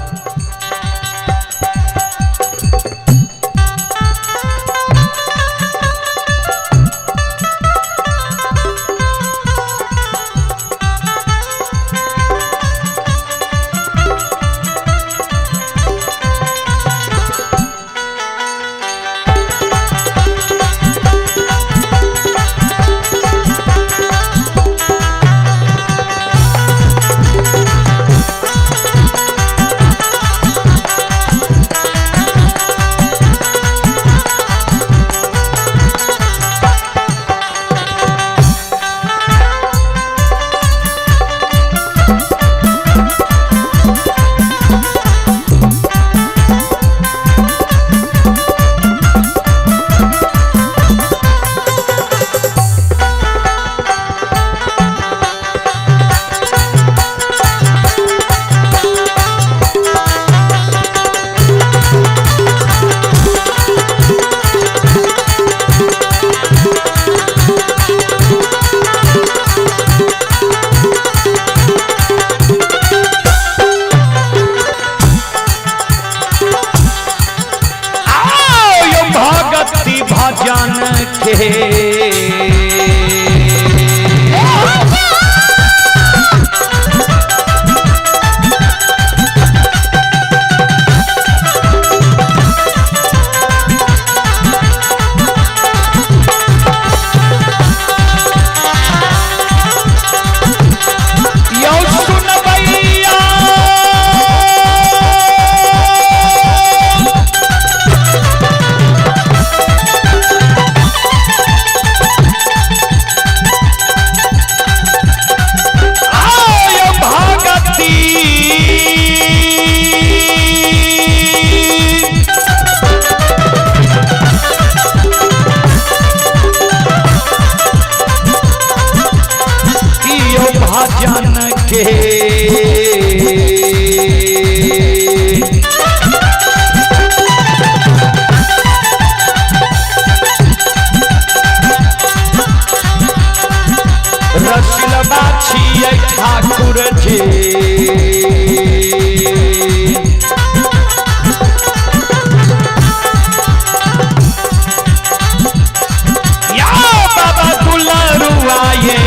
S1: भगति भजन के यौ सुनबैया आय भगति यो भजन के रसिलबा छियै ठाकुर जी। या बाबा दुलरुआ ये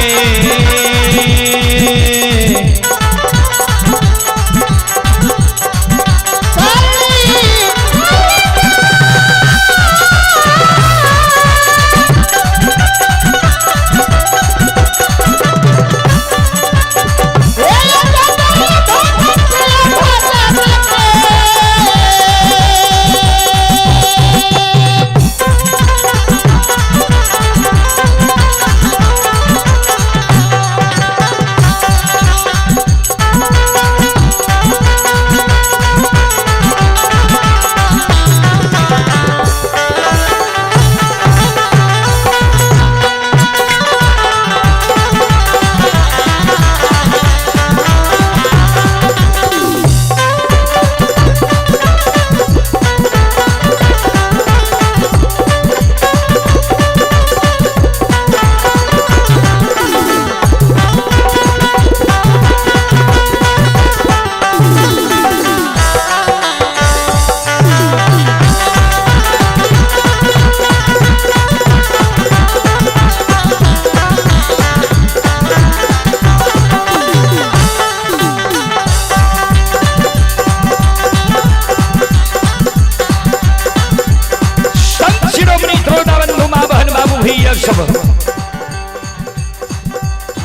S1: संत शिरोमणि श्रोता बंधु माँ बहन बाबू भैया सब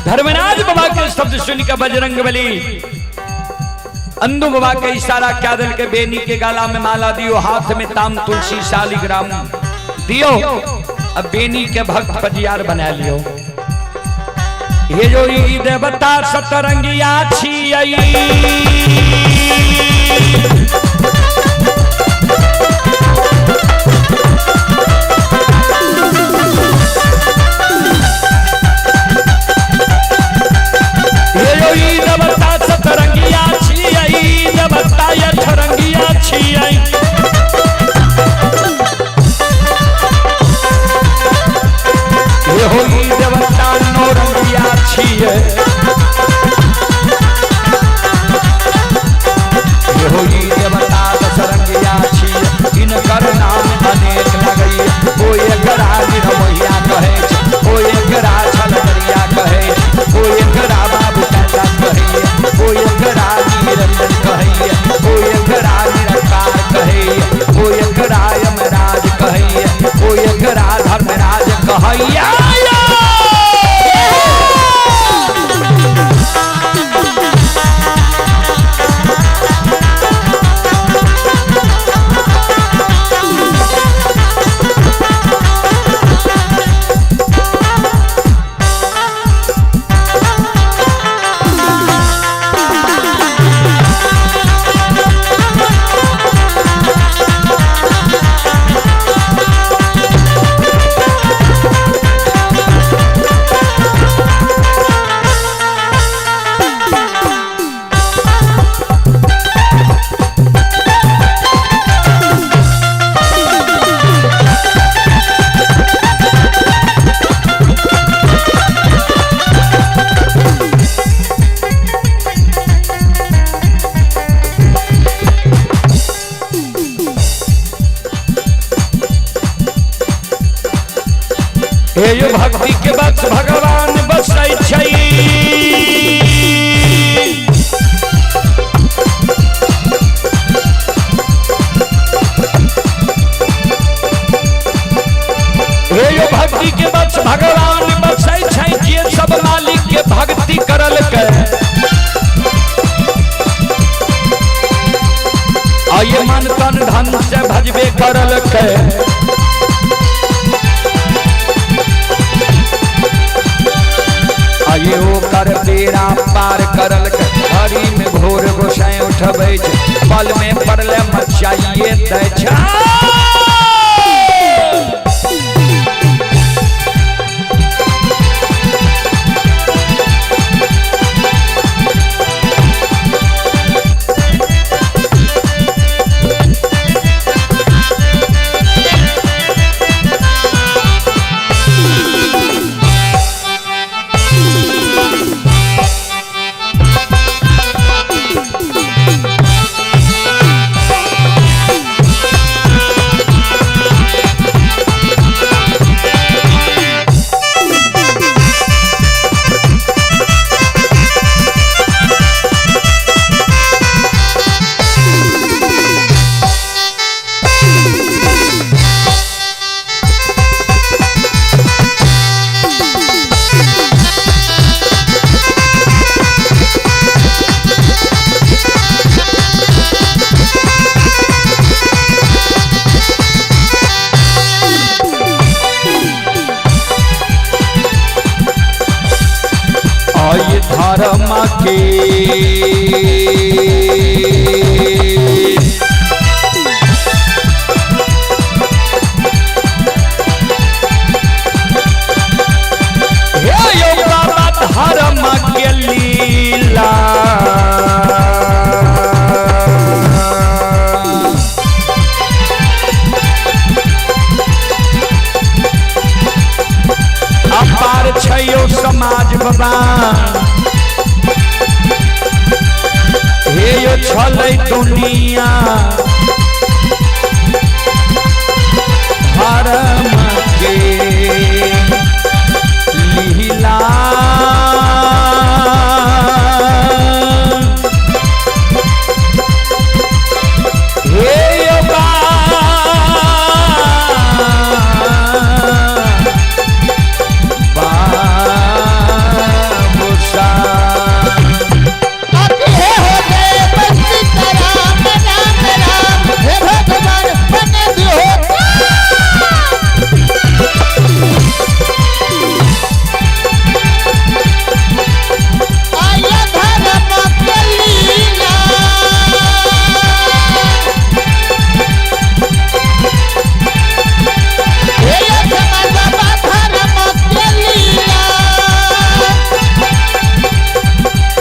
S1: धर्मराज बाबा के शब्द सुन के बजरंग बली अंधु बाबा के इशारा क्या दिल के बेनी के गाला में माला दियो, हाथ में ताम तुलसी शालिग्राम दियो, अब बेनी के भक्त पजियार बना लियो। ये जो ई देवता सतरंगिया छियई हे यो भक्ति के बस भगवान बसै छै। हे यो भक्ति के बस भगवान बसै छै, जे सब मालिक के भक्ति करल के आये मन तन धन से भजबे करल के। आये ओकर बेड़ा पार करल के, हरी में घोर गोसाई उठबै छै, पल में पड़ले मचाइए दै छै। आय धर्म के हे यो बाबा धर्म के लीला, अपार छै यो समाज बाबा, हे यो छलै दुनिया धर्म के लीला। हे यो बाबूसा।
S2: हे हो गए सीताराम राम राम, हे भगवान बन दियो। आया धर्म के लीला, हे समाज बाबा धर्म के लीला।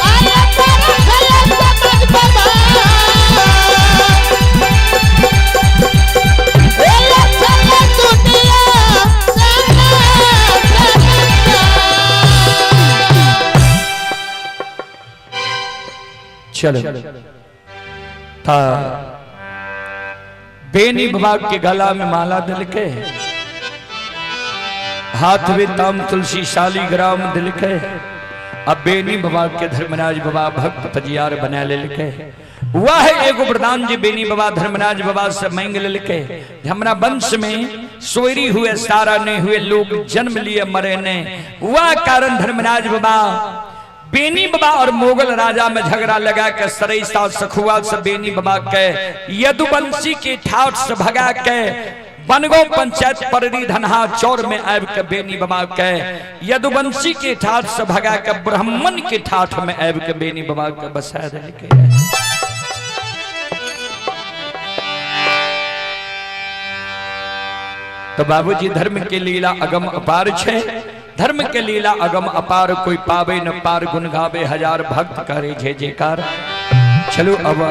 S2: आया धर्म समाज बाबा, हे चल दुनिया सना सना।
S1: चलो था बेनी बाबा के गला में माला दिल के, हाथ में ताम तुलसी शालीग्राम दिल के, अब बेनी बाबा के धर्मराज बाबा भक्त पजियार बना ले के। वह एगो वरदान जी बेनी बाबा धर्मराज बाबा से मांग ले के, हमरा वंश में सोयरी हुए सारा नहीं हुए लोग जन्म लिए मरे ने। वह कारण धर्मराज बाबा बेनी बाबा और मुगल राजा में झगड़ा लगा के सरैसा सखुआ से बेनी बाबा के यदुवंशी के ठाठ से भगा के बनगांव पंचायत पररी धनहा चौर में आबि के बेनी बाबा के यदुवंशी के ठाठ से भगा के ब्राह्मण के ठाठ में आबि के बेनी बाबा के बसा देलकै। तो बाबूजी धर्म के लीला अगम अपार छे, धर्म के लीला अगम अपार, कोई पावे न पार, गुण गावे हजार भक्त करे जय जयकार। चलो अब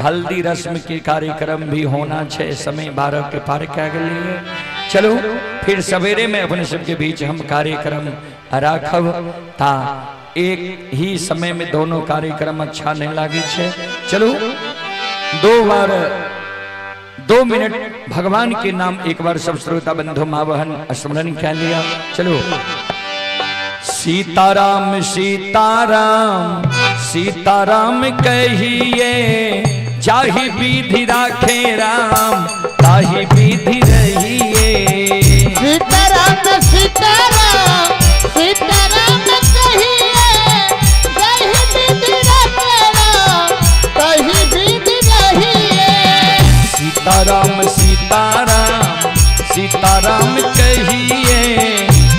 S1: हल्दी रस्म के कार्यक्रम भी होना छे, समय 12 के पार क्या गए। चलो फिर सवेरे में अपने सबके बीच हम कार्यक्रम राखब, ता एक ही समय में दोनों कार्यक्रम अच्छा नहीं लागे छे। चलो दो बार 2 मिनट भगवान के नाम एक बार सब श्रोता बंधु माँ बहन स्मरण क्या लिया। चलो, सीताराम सीताराम सीताराम कहिए, जाहि विधि राखे राम ताहि विधि रहिए।
S2: सीताराम सीताराम सीताराम कहिए, जाहि विधि राखे राम ताहि विधि रहिए।
S1: सीताराम सीताराम सीताराम कहिए,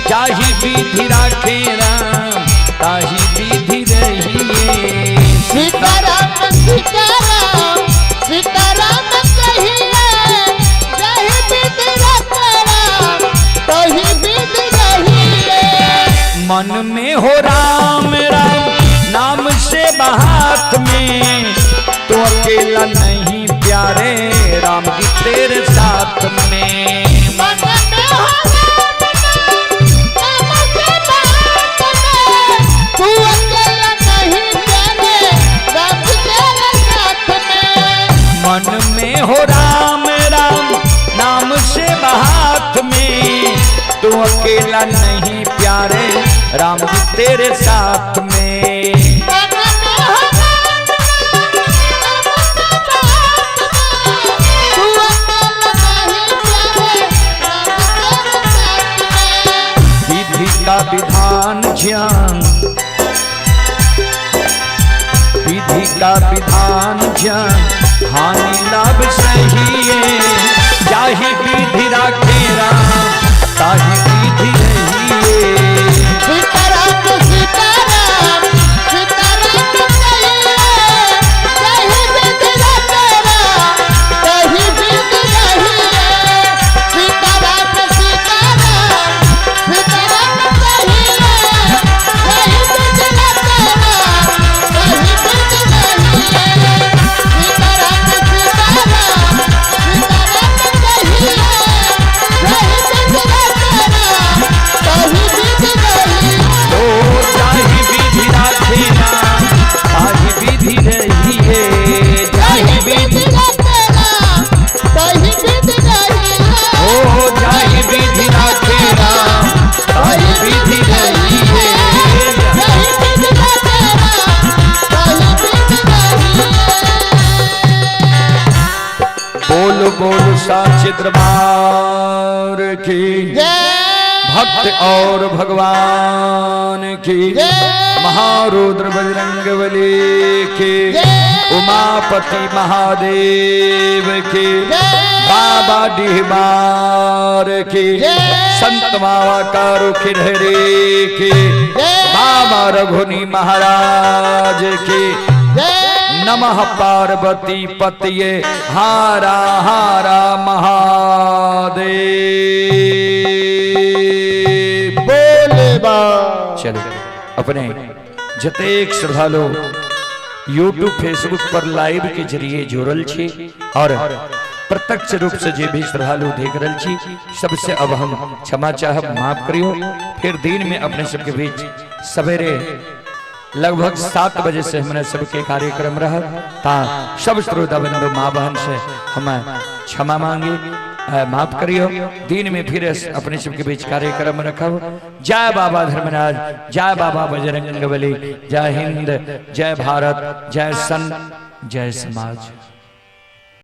S1: जाहि विधि राखे राम ताहि विधि रहिए।
S2: सीताराम सीताराम सीताराम कहिए, जाहि विधि राखे राम ताहि विधि रहिए।
S1: मन में हो राम राम नाम से हाथ में, तो अकेला नहीं प्यारे राम जी तेरे साथ में।
S2: मन में हो राम नाम से बात में, तू अकेला नहीं प्यारे राम जी तेरे साथ में।
S1: मन में हो राम राम नाम से हाथ में, तू अकेला नहीं प्यारे राम जी तेरे साथ में।
S2: मन में हो राम नाम से बात में, तू अकेला नहीं प्यारे राम जी तेरे साथ में।
S1: विधि का विधान ज्ञान, विधि का विधान ज्ञान हानि लाभ सही है, जाहि विधि राखे राम ताहि विधि रहिए।
S2: सीताराम सीताराम सीताराम कहिए, जाहि विधि राखे राम ताहि विधि रहिए। सीताराम सीताराम सीताराम कहिए, जाहि विधि राखे राम ताहि विधि रहिए। सीताराम सीताराम सीताराम कहिए, जाहि विधि राखे राम ताहि विधि रहिए।
S1: ओ जाहि विधि राखे राम ताहि विधि रहिए।
S2: जाहि
S1: जाहि
S2: विधि
S1: विधि
S2: राखे राम ताहि विधि रहिए।
S1: ओ जाहि विधि राखे राम ताहि विधि रहिए।
S2: जाहि विधि राखे राम ताहि विधि रहिए।
S1: बोल बोल साचे दरबार की,
S2: जय
S1: भक्त और भगवान की,
S2: जय
S1: महारुद्र बजरंगबली की,
S2: जय
S1: उमापति महादेव की,
S2: जय
S1: बाबा डिहबार की,
S2: जय
S1: संत बाबा कारू खिरहरे की,
S2: जय
S1: बाबा रघुनी महाराज की।
S2: जय
S1: नमः पार्वती पतये हारा हारा महादेव।
S2: बोले बा।
S1: चलो अपने जतेक श्रद्धालु यूट्यूब फेसबुक पर लाइव के जरिए जुड़ल छी और प्रत्यक्ष रूप से जे भी श्रद्धालु देख रहल छी, सबसे अब हम क्षमा चाहब, माफ करियो। फिर दिन में अपने सबके बीच सवेरे लगभग 7 बजे से हमारे सबके कार्यक्रम रहा ता सब श्रोता बंधु माँ बहन से हम क्षमा मांगे, माफ करियो। दिन में फिर अपने सबके बीच कार्यक्रम रखब। जय बाबा धर्मराज, जय बाबा बजरंगबली, जय हिंद, जय भारत, जय संत, जय समाज।